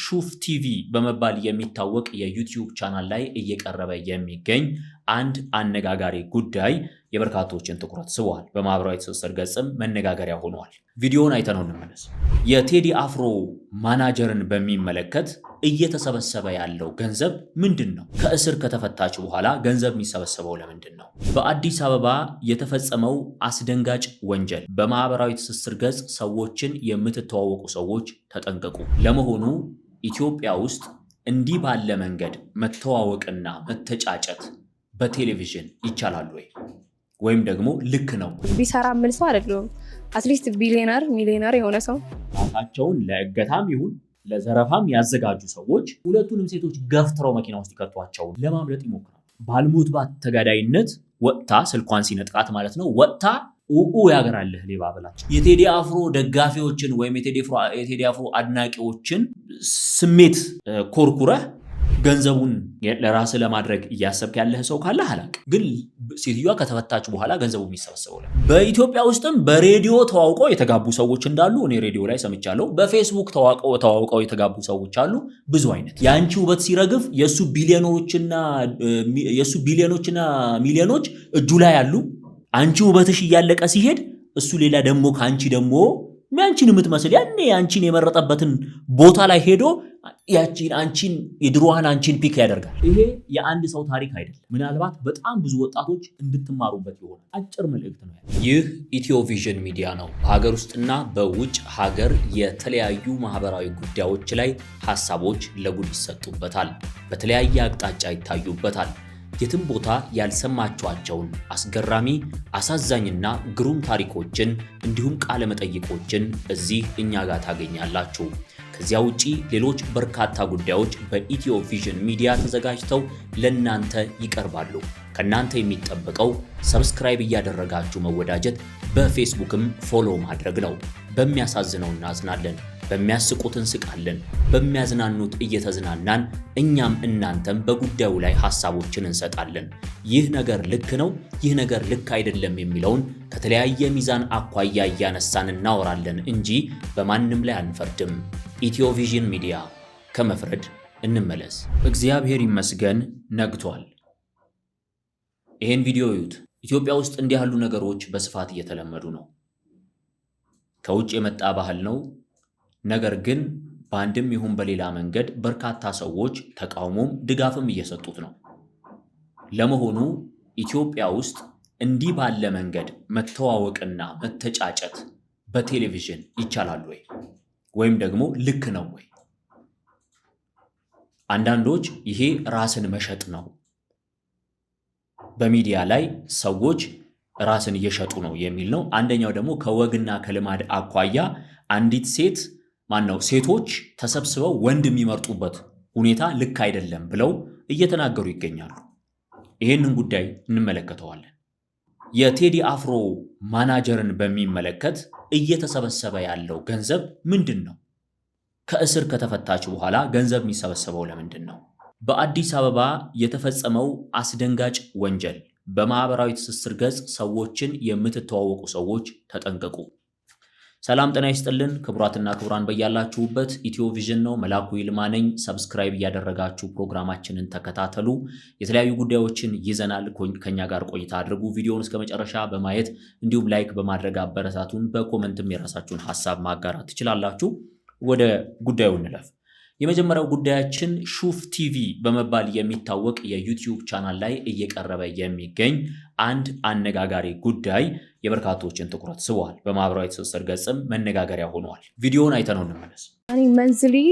ሹፍ ቲቪ በመባል የሚታወቅ የዩቲዩብ ቻናል ላይ እየቀረበ የሚገኝ አንድ አነጋጋሪ ጉዳይ የበርካቶችን ትኩረት ስቧል። በማህበራዊ ትስስር ገጽም መነጋገሪያ ሆኗል። ቪዲዮውን አይተነው እንመለስ። የቴዲ አፍሮ ማናጀርን በሚመለከት እየተሰበሰበ ያለው ገንዘብ ምንድን ነው? ከእስር ከተፈታች በኋላ ገንዘብ የሚሰበሰበው ለምንድን ነው? በአዲስ አበባ የተፈጸመው አስደንጋጭ ወንጀል። በማህበራዊ ትስስር ገጽ ሰዎችን የምትተዋወቁ ሰዎች ተጠንቀቁ። ለመሆኑ ኢትዮጵያ ውስጥ እንዲህ ባለ መንገድ መተዋወቅና መተጫጨት በቴሌቪዥን ይቻላል ወይ? ወይም ደግሞ ልክ ነው? ቢሰራ የምል ሰው አይደለሁም። At least billionaire፣ millionaire የሆነ ሰው። ራሳቸውን ለእገታም ይሁን ለዘረፋም ያዘጋጁ ሰዎች ሁለቱንም ሴቶች ገፍትረው መኪና ውስጥ ይከቷቸው ለማምለጥ ይሞክራሉ። ባልሞት ባት ተጋዳይነት ወጥታ ስልኳን ሲነጥቃት ማለት ነው፣ ወጥታ ኡኡ ያገራልህ ሌባ ብላቸው የቴዲ አፍሮ ደጋፊዎችን ወይም የቴዲ አፍሮ አድናቂዎችን ስሜት ኮርኩረህ ገንዘቡን ለራስህ ለማድረግ እያሰብክ ያለህ ሰው ካለህ አላውቅም። ግን ሴትዮዋ ከተፈታች በኋላ ገንዘቡ የሚሰበሰበው ላይ በኢትዮጵያ ውስጥም በሬዲዮ ተዋውቀው የተጋቡ ሰዎች እንዳሉ እኔ ሬዲዮ ላይ ሰምቻለሁ። በፌስቡክ ተዋውቀው የተጋቡ ሰዎች አሉ። ብዙ አይነት የአንቺ ውበት ሲረግፍ የእሱ ቢሊዮኖችና ሚሊዮኖች እጁ ላይ አሉ። አንቺ ውበትሽ እያለቀ ሲሄድ እሱ ሌላ ደግሞ ከአንቺ ደግሞ አንቺን የምትመስል ያኔ አንቺን የመረጠበትን ቦታ ላይ ሄዶ ያቺን አንቺን የድሮዋን አንቺን pick ያደርጋል። ይሄ የአንድ ሰው ታሪክ አይደለም። ምናልባት በጣም ብዙ ወጣቶች እንድትማሩበት ይሆናል። አጭር መልእክት ነው። ይህ ኢትዮ ቪዥን ሚዲያ ነው። በሀገር ውስጥና በውጭ ሀገር የተለያዩ ማህበራዊ ጉዳዮች ላይ ሀሳቦች ለጉድ ይሰጡበታል። በተለያየ አቅጣጫ ይታዩበታል። የትም ቦታ ያልሰማችኋቸውን አስገራሚ፣ አሳዛኝና ግሩም ታሪኮችን እንዲሁም ቃለ መጠይቆችን እዚህ እኛ ጋር ታገኛላችሁ። ከዚያ ውጪ ሌሎች በርካታ ጉዳዮች በኢትዮ ቪዥን ሚዲያ ተዘጋጅተው ለእናንተ ይቀርባሉ። ከእናንተ የሚጠበቀው subscribe እያደረጋችሁ መወዳጀት፣ በፌስቡክም follow ማድረግ ነው። በሚያሳዝነው እናዝናለን፣ በሚያስቁት እንስቃለን፣ በሚያዝናኑት እየተዝናናን እኛም እናንተም በጉዳዩ ላይ ሐሳቦችን እንሰጣለን። ይህ ነገር ልክ ነው፣ ይህ ነገር ልክ አይደለም የሚለውን ከተለያየ ሚዛን አኳያ እያነሳን እናወራለን እንጂ በማንም ላይ አንፈርድም። ኢትዮ ቪዥን ሚዲያ፣ ከመፍረድ እንመለስ። እግዚአብሔር ይመስገን ነግቷል። ይሄን ቪዲዮ እዩት። ኢትዮጵያ ውስጥ እንዲህ ያሉ ነገሮች በስፋት እየተለመዱ ነው። ከውጭ የመጣ ባህል ነው። ነገር ግን በአንድም ይሁን በሌላ መንገድ በርካታ ሰዎች ተቃውሞም ድጋፍም እየሰጡት ነው። ለመሆኑ ኢትዮጵያ ውስጥ እንዲህ ባለ መንገድ መተዋወቅና መተጫጨት በቴሌቪዥን ይቻላል ወይ? ወይም ደግሞ ልክ ነው ወይ? አንዳንዶች ይሄ ራስን መሸጥ ነው፣ በሚዲያ ላይ ሰዎች ራስን እየሸጡ ነው የሚል ነው። አንደኛው ደግሞ ከወግና ከልማድ አኳያ አንዲት ሴት ማነው ሴቶች ተሰብስበው ወንድ የሚመርጡበት ሁኔታ ልክ አይደለም ብለው እየተናገሩ ይገኛሉ። ይህንን ጉዳይ እንመለከተዋለን። የቴዲ አፍሮ ማናጀርን በሚመለከት እየተሰበሰበ ያለው ገንዘብ ምንድን ነው? ከእስር ከተፈታች በኋላ ገንዘብ የሚሰበሰበው ለምንድን ነው? በአዲስ አበባ የተፈጸመው አስደንጋጭ ወንጀል። በማህበራዊ ትስስር ገጽ ሰዎችን የምትተዋወቁ ሰዎች ተጠንቀቁ። ሰላም ጤና ይስጥልን ክቡራትና ክቡራን፣ በያላችሁበት ኢትዮ ቪዥን ነው። መላኩ ይልማ ነኝ። Subscribe እያደረጋችሁ ፕሮግራማችንን ተከታተሉ። የተለያዩ ጉዳዮችን ይዘናል። ከኛ ጋር ቆይታ አድርጉ። ቪዲዮውን እስከ መጨረሻ በማየት እንዲሁም like በማድረግ አበረታቱን። በ comment ም የራሳችሁን ሀሳብ ማጋራት ትችላላችሁ። ወደ ጉዳዩ እንለፍ። የመጀመሪያው ጉዳያችን ሹፍ ቲቪ በመባል የሚታወቅ የዩቲዩብ ቻናል ላይ እየቀረበ የሚገኝ አንድ አነጋጋሪ ጉዳይ የበርካቶችን ትኩረት ስቧል። በማህበራዊ ትስስር ገጽም መነጋገሪያ ሆኗል። ቪዲዮውን አይተነው እንመለስ። እኔ monthly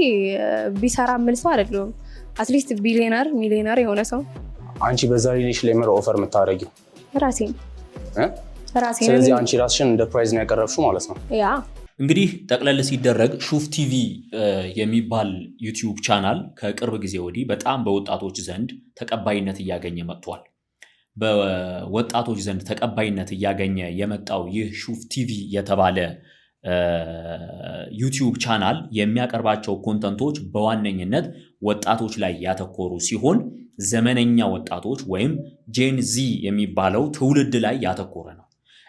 ቢሰራ የምል ሰው አይደለሁም። At least billionaire፣ millionaire የሆነ ሰው። አንቺ በዛ relation ላይ ምር offer የምታደርጊው? ራሴን። እ? ራሴን። ስለዚህ አንቺ ራስሽን እንደ prize ነው ያቀረብሽው ማለት ነው። Yeah. እንግዲህ ጠቅለል ሲደረግ ሹፍ ቲቪ የሚባል ዩቲዩብ ቻናል ከቅርብ ጊዜ ወዲህ በጣም በወጣቶች ዘንድ ተቀባይነት እያገኘ መጥቷል። በወጣቶች ዘንድ ተቀባይነት እያገኘ የመጣው ይህ ሹፍ ቲቪ የተባለ ዩቲዩብ ቻናል የሚያቀርባቸው content ኦች በዋነኝነት ወጣቶች ላይ ያተኮሩ ሲሆን ዘመነኛ ወጣቶች ወይም Gen Z የሚባለው ትውልድ ላይ ያተኮረ ነው።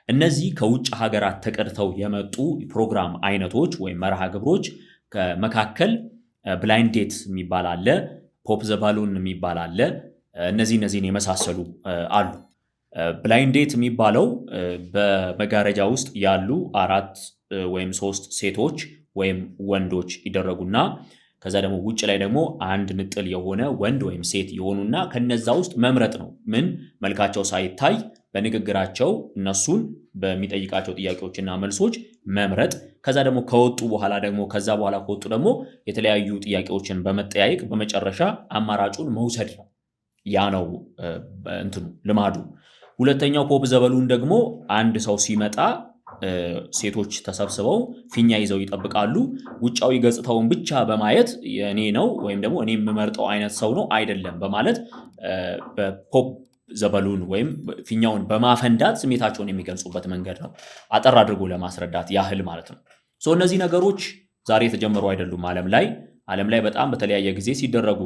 እነዚህ ከውጭ ሀገራት ተቀድተው የመጡ ፕሮግራም አይነቶች ወይም መርሃ ግብሮች መካከል Blind date የሚባል አለ፣ pop the balloon የሚባል አለ። እነዚህን የመሳሰሉ አሉ። Blind date የሚባለው በመጋረጃ ውስጥ ያሉ አራት ወይም ሶስት ሴቶች ወይም ወንዶች ይደረጉና ከዛ ደግሞ ውጭ ላይ ደግሞ አንድ ንጥል የሆነ ወንድ ወይም ሴት የሆኑና ከነዛ ውስጥ መምረጥ ነው። ምን መልካቸው ሳይታይ በንግግራቸው እነሱን በሚጠይቃቸው ጥያቄዎችና መልሶች መምረጥ። ከዛ ደግሞ ከወጡ በኋላ ደግሞ ከዛ በኋላ ከወጡ ደግሞ የተለያዩ ጥያቄዎችን በመጠያየቅ በመጨረሻ አማራጩን መውሰድ ነው። ያ ነው እንትኑ ልማዱ። ሁለተኛው pop the balloon ደግሞ አንድ ሰው ሲመጣ ሴቶች ተሰብስበው ፊኛ ይዘው ይጠብቃሉ። ውጫዊ ገጽታውን ብቻ በማየት የኔ ነው ወይም ደግሞ እኔ የምመርጠው አይነት ሰው ነው አይደለም በማለት በ pop the balloon ወይም ፊኛውን በማፈንዳት ስሜታቸውን የሚገልጹበት መንገድ ነው። አጠር አድርጎ ለማስረዳት ያህል ማለት ነው። So እነዚህ ነገሮች ዛሬ የተጀመሩ አይደሉም። ዓለም ላይ በጣም በተለያየ ጊዜ ሲደረጉ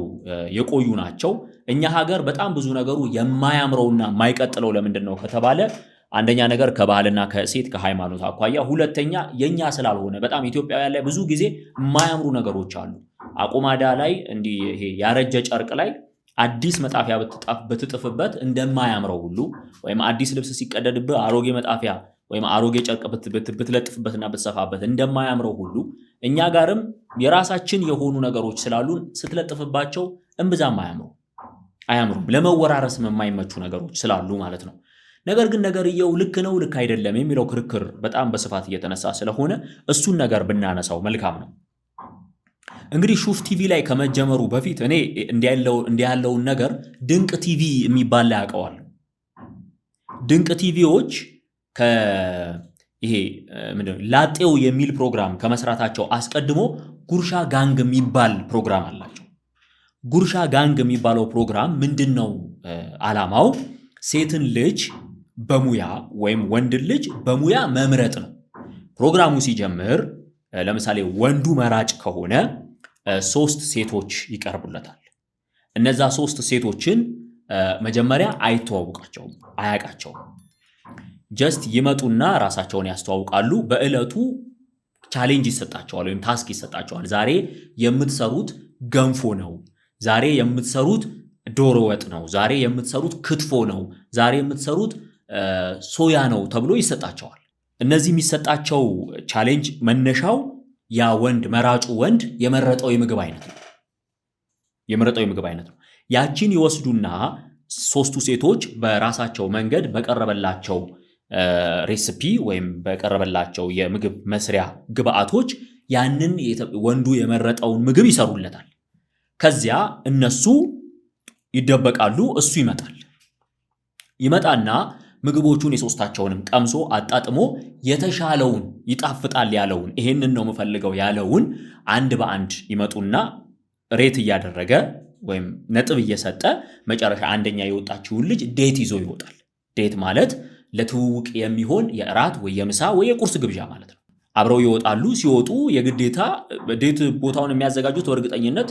የቆዩ ናቸው። እኛ ሀገር በጣም ብዙ ነገሩ የማያምረውና የማይቀጥለው ለምንድን ነው ከተባለ፣ አንደኛ ነገር ከባህልና ከእሴት ከሃይማኖት አኳያ፣ ሁለተኛ የኛ ስላልሆነ። በጣም ኢትዮጵያውያን ላይ ብዙ ጊዜ የማያምሩ ነገሮች አሉ። አቁማዳ ላይ እንዲህ ይሄ ያረጀ ጨርቅ ላይ አዲስ መጣፊያ ብትጥፍበት እንደማያምረው ሁሉ፣ ወይም አዲስ ልብስ ሲቀደድብህ አሮጌ መጣፊያ ወይም አሮጌ ጨርቅ ብትለጥፍበትና ብትሰፋበት እንደማያምረው ሁሉ፣ እኛ ጋርም የራሳችን የሆኑ ነገሮች ስላሉን ስትለጥፍባቸው እምብዛም አያምሩም። ለመወራረስም የማይመቹ ነገሮች ስላሉ ማለት ነው። ነገር ግን ነገርየው ልክ ነው ልክ አይደለም የሚለው ክርክር በጣም በስፋት እየተነሳ ስለሆነ እሱን ነገር ብናነሳው መልካም ነው። እንግዲህ ሹፍ ቲቪ ላይ ከመጀመሩ በፊት እኔ እንዲህ ያለውን ነገር ድንቅ ቲቪ የሚባል ላይ አውቀዋለሁ። ድንቅ ቲቪዎች ይሄ ምንድን ነው ላጤው የሚል ፕሮግራም ከመስራታቸው አስቀድሞ ጉርሻ ጋንግ የሚባል ፕሮግራም አላቸው። ጉርሻ ጋንግ የሚባለው ፕሮግራም ምንድን ነው ዓላማው? ሴትን ልጅ በሙያ ወይም ወንድን ልጅ በሙያ መምረጥ ነው። ፕሮግራሙ ሲጀምር ለምሳሌ ወንዱ መራጭ ከሆነ ሶስት ሴቶች ይቀርቡለታል። እነዛ ሶስት ሴቶችን መጀመሪያ አይተዋውቃቸውም፣ አያውቃቸውም። Just ይመጡና ራሳቸውን ያስተዋውቃሉ። በዕለቱ challenge ይሰጣቸዋል ወይም task ይሰጣቸዋል። ዛሬ የምትሰሩት ገንፎ ነው፣ ዛሬ የምትሰሩት ዶሮ ወጥ ነው፣ ዛሬ የምትሰሩት ክትፎ ነው፣ ዛሬ የምትሰሩት ሶያ ነው ተብሎ ይሰጣቸዋል። እነዚህ የሚሰጣቸው challenge መነሻው ያ ወንድ መራጩ ወንድ የመረጠው የምግብ አይነት ነው። ያቺን ይወስዱና ሶስቱ ሴቶች በራሳቸው መንገድ በቀረበላቸው recipe ወይም በቀረበላቸው የምግብ መስሪያ ግብአቶች ያንን ወንዱ የመረጠውን ምግብ ይሰሩለታል። ከዚያ እነሱ ይደበቃሉ፣ እሱ ይመጣል። ይመጣና ምግቦቹን የሶስታቸውንም ቀምሶ አጣጥሞ የተሻለውን፣ ይጣፍጣል ያለውን፣ ይሄንን ነው የምፈልገው ያለውን አንድ በአንድ ይመጡና rate እያደረገ ወይም ነጥብ እየሰጠ መጨረሻ አንደኛ የወጣችውን ልጅ date ይዞ ይወጣል። Date ማለት ለትውውቅ የሚሆን የእራት ወይ የምሳ ወይ የቁርስ ግብዣ ማለት ነው። አብረው ይወጣሉ። ሲወጡ የግዴታ date ቦታውን የሚያዘጋጁት በእርግጠኝነት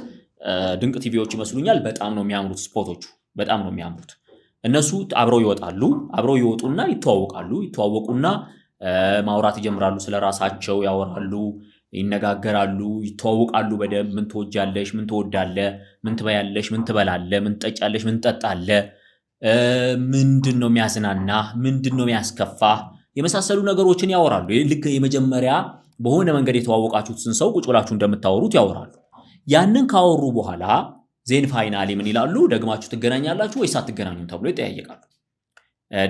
ድንቅ ቲቪዎች ይመስሉኛል። በጣም ነው የሚያምሩት spot ኦቹ፣ በጣም ነው የሚያምሩት። እነሱ አብረው ይወጣሉ። አብረው ይወጡና ይተዋወቃሉ። ይተዋወቁና ማውራት ይጀምራሉ። ስለ ራሳቸው ያወራሉ፣ ይነጋገራሉ፣ ይተዋወቃሉ በደንብ። ምን ትወጃለሽ? ምን ትወዳለህ? ምን ትበያለሽ? ምን ትበላለህ? ምን ትጠጫለሽ? ምን ትጠጣለህ? ምንድን ነው የሚያዝናናህ? ምንድን ነው የሚያስከፋህ? የመሳሰሉ ነገሮችን ያወራሉ። ልክ የመጀመሪያ በሆነ መንገድ የተዋወቃችሁትን ሰው ቁጭ ብላችሁ እንደምታወሩት ያወራሉ። ያንን ካወሩ በኋላ then finally ምን ይላሉ? ደግማችሁ ትገናኛላችሁ ወይስ አትገናኙም ተብሎ ይጠያየቃሉ።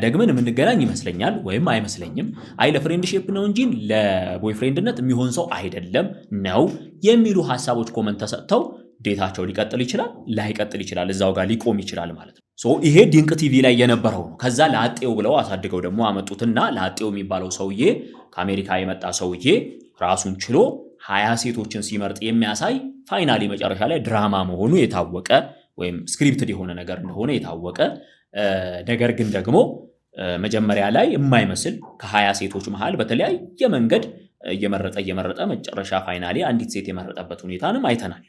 ደግመን የምንገናኝ ይመስለኛል ወይም አይመስለኝም፣ አይ ለ friendship ነው እንጂ ለ boyfriend ነት የሚሆን ሰው አይደለም ነው የሚሉ ሀሳቦች comment ተሰጥተው date ኣቸው ሊቀጥል ይችላል፣ ላይቀጥል ይችላል፣ እዛው ጋር ሊቆም ይችላል ማለት ነው። So ይሄ ድንቅ ቲቪ ላይ የነበረው ነው። ከዛ ላጤው ብለው አሳድገው ደግሞ አመጡትና ላጤው የሚባለው ሰውዬ ከአሜሪካ የመጣ ሰውዬ ራሱን ችሎ 20 ሴቶችን ሲመርጥ የሚያሳይ finally መጨረሻ ላይ ድራማ መሆኑ የታወቀ ወይም scripted የሆነ ነገር እንደሆነ የታወቀ፣ ነገር ግን ደግሞ መጀመሪያ ላይ የማይመስል ከ20 ሴቶች መሃል በተለያየ መንገድ እየመረጠ እየመረጠ መጨረሻ finally አንዲት ሴት የመረጠበት ሁኔታንም አይተናል።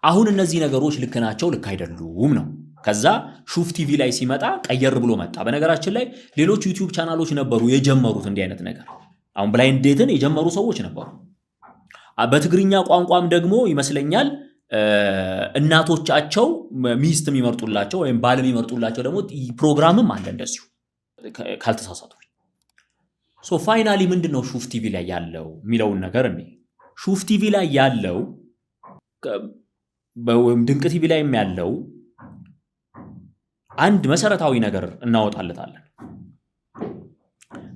አሁን እነዚህ ነገሮች ልክ ናቸው ልክ አይደሉም ነው። ከዛ ሹፍ ቲቪ ላይ ሲመጣ ቀየር ብሎ መጣ። በነገራችን ላይ ሌሎች ዩቲዩብ ቻናሎች ነበሩ የጀመሩት እንዲህ አይነት ነገር። አሁን blind date ን የጀመሩ ሰዎች ነበሩ። በትግርኛ ቋንቋም ደግሞ ይመስለኛል እናቶቻቸው ሚስት የሚመርጡላቸው ወይም ባል የሚመርጡላቸው ደግሞ ፕሮግራምም አለ እንደዚሁ ካልተሳሳቱ። So finally ምንድን ነው ሹፍ ቲቪ ላይ ያለው የሚለውን ነገር እኔ ሹፍ ቲቪ ላይ ያለው ወይም ድንቅ ቲቪ ላይም ያለው አንድ መሰረታዊ ነገር እናወጣለታለን።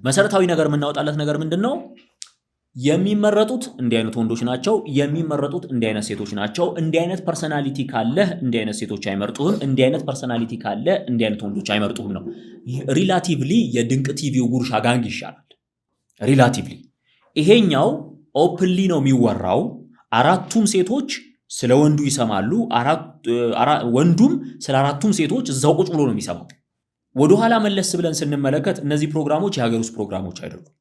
መሰረታዊ ነገር የምናወጣለት ነገር ምንድን ነው? የሚመረጡት እንዲህ አይነት ወንዶች ናቸው። የሚመረጡት እንዲህ አይነት ሴቶች ናቸው። እንዲህ አይነት personality ካለህ እንዲህ አይነት ሴቶች አይመርጡህም። እንዲህ አይነት personality ካለ እንዲህ አይነት ወንዶች አይመርጡህም ነው። Relatively የድንቅ ቲቪው ጉርሻ ጋንግ ይሻላል። Relatively ይሄኛው openly ነው የሚወራው። አራቱም ሴቶች ስለ ወንዱ ይሰማሉ። ወንዱም ስለ አራቱም ሴቶች እዛው ቁጭ ብሎ ነው የሚሰማው። ወደኋላ መለስ ብለን ስንመለከት እነዚህ ፕሮግራሞች የሀገር ውስጥ ፕሮግራሞች አይደሉም።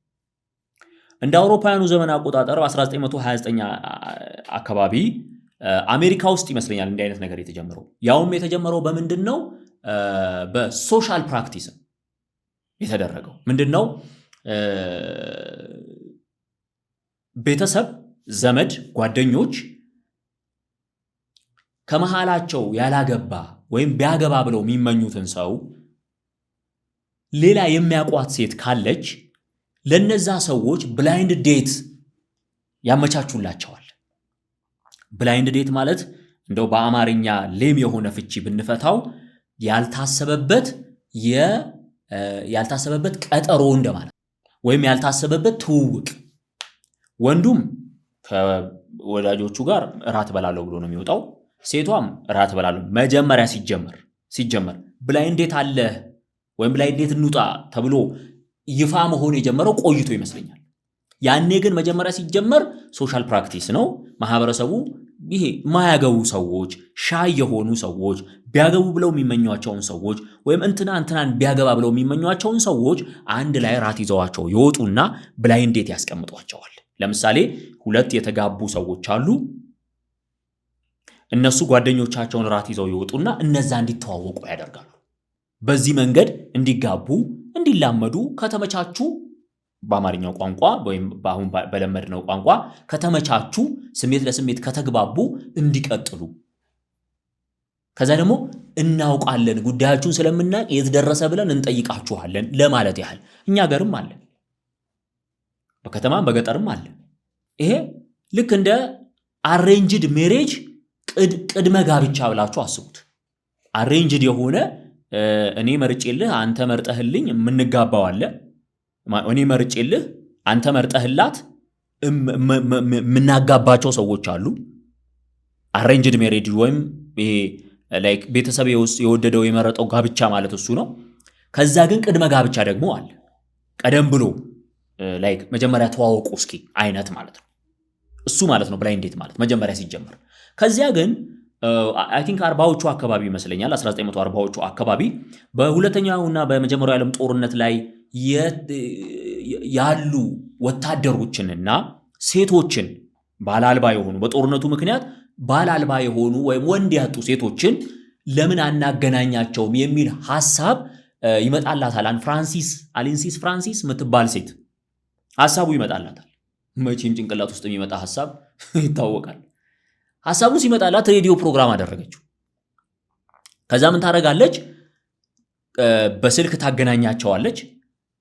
እንደ አውሮፓውያኑ ዘመን አቆጣጠር በ1929 አካባቢ አሜሪካ ውስጥ ይመስለኛል እንዲህ አይነት ነገር የተጀመረው። ያውም የተጀመረው በምንድን ነው? በ social practice የተደረገው ምንድን ነው? ቤተሰብ፣ ዘመድ፣ ጓደኞች ከመሃላቸው ያላገባ ወይም ቢያገባ ብለው የሚመኙትን ሰው ሌላ የሚያውቋት ሴት ካለች ለነዛ ሰዎች blind date ያመቻቹላቸዋል። Blind date ማለት እንደው በአማርኛ lame የሆነ ፍቺ ብንፈታው ያልታሰበበት ቀጠሮ እንደማለት ወይም ያልታሰበበት ትውውቅ። ወንዱም ከወዳጆቹ ጋር እራት በላለሁ ብሎ ነው የሚወጣው። ሴቷም እራት በላለሁ። መጀመሪያ ሲጀመር blind date አለ ወይም blind date እንውጣ ተብሎ ይፋ መሆን የጀመረው ቆይቶ ይመስለኛል። ያኔ ግን መጀመሪያ ሲጀመር social practice ነው። ማህበረሰቡ ይሄ ማያገቡ ሰዎች፣ shy የሆኑ ሰዎች፣ ቢያገቡ ብለው የሚመኟቸውን ሰዎች ወይም እንትና እንትናን ቢያገባ ብለው የሚመኟቸውን ሰዎች አንድ ላይ ራት ይዘዋቸው ይወጡና blind date ያስቀምጧቸዋል። ለምሳሌ ሁለት የተጋቡ ሰዎች አሉ። እነሱ ጓደኞቻቸውን ራት ይዘው ይወጡና እነዛ እንዲተዋወቁ ያደርጋሉ። በዚህ መንገድ እንዲጋቡ እንዲላመዱ ከተመቻቹ በአማርኛው ቋንቋ ወይም በአሁን በለመድነው ቋንቋ ከተመቻቹ ስሜት ለስሜት ከተግባቡ እንዲቀጥሉ፣ ከዛ ደግሞ እናውቃለን ጉዳያችሁን ስለምናውቅ የት ደረሰ ብለን እንጠይቃችኋለን ለማለት ያህል። እኛ ሀገርም አለ፣ በከተማም በገጠርም አለ። ይሄ ልክ እንደ arranged marriage ቅድመ ጋብቻ ብላችሁ አስቡት። Arranged የሆነ እኔ መርጬልህ አንተ መርጠህልኝ የምንጋባው አለ። እኔ መርጬልህ አንተ መርጠህላት የምናጋባቸው ሰዎች አሉ። Arranged marriage ወይም ይሄ like ቤተሰብ የወደደው የመረጠው ጋብቻ ማለት እሱ ነው። ከዛ ግን ቅድመ ጋብቻ ደግሞ አለ። ቀደም ብሎ like መጀመሪያ ተዋወቁ እስኪ አይነት ማለት ነው። እሱ ማለት ነው blind date ማለት መጀመሪያ ሲጀመር። ከዚያ ግን I think 40ዎቹ አካባቢ ይመስለኛል 1940ዎቹ አካባቢ በሁለተኛውና በመጀመሪያው የዓለም ጦርነት ላይ ያሉ ወታደሮችንና ሴቶችን ባል አልባ የሆኑ በጦርነቱ ምክንያት ባል አልባ የሆኑ ወይም ወንድ ያጡ ሴቶችን ለምን አናገናኛቸውም የሚል ሐሳብ ይመጣላታል። አን ፍራንሲስ አሊንሲስ ፍራንሲስ የምትባል ሴት ሐሳቡ ይመጣላታል። መቼም ጭንቅላት ውስጥ የሚመጣ ሐሳብ ይታወቃል። ሐሳቡ ሲመጣላት ሬዲዮ ፕሮግራም አደረገችው። ከዛ ምን ታደርጋለች? በስልክ ታገናኛቸዋለች፣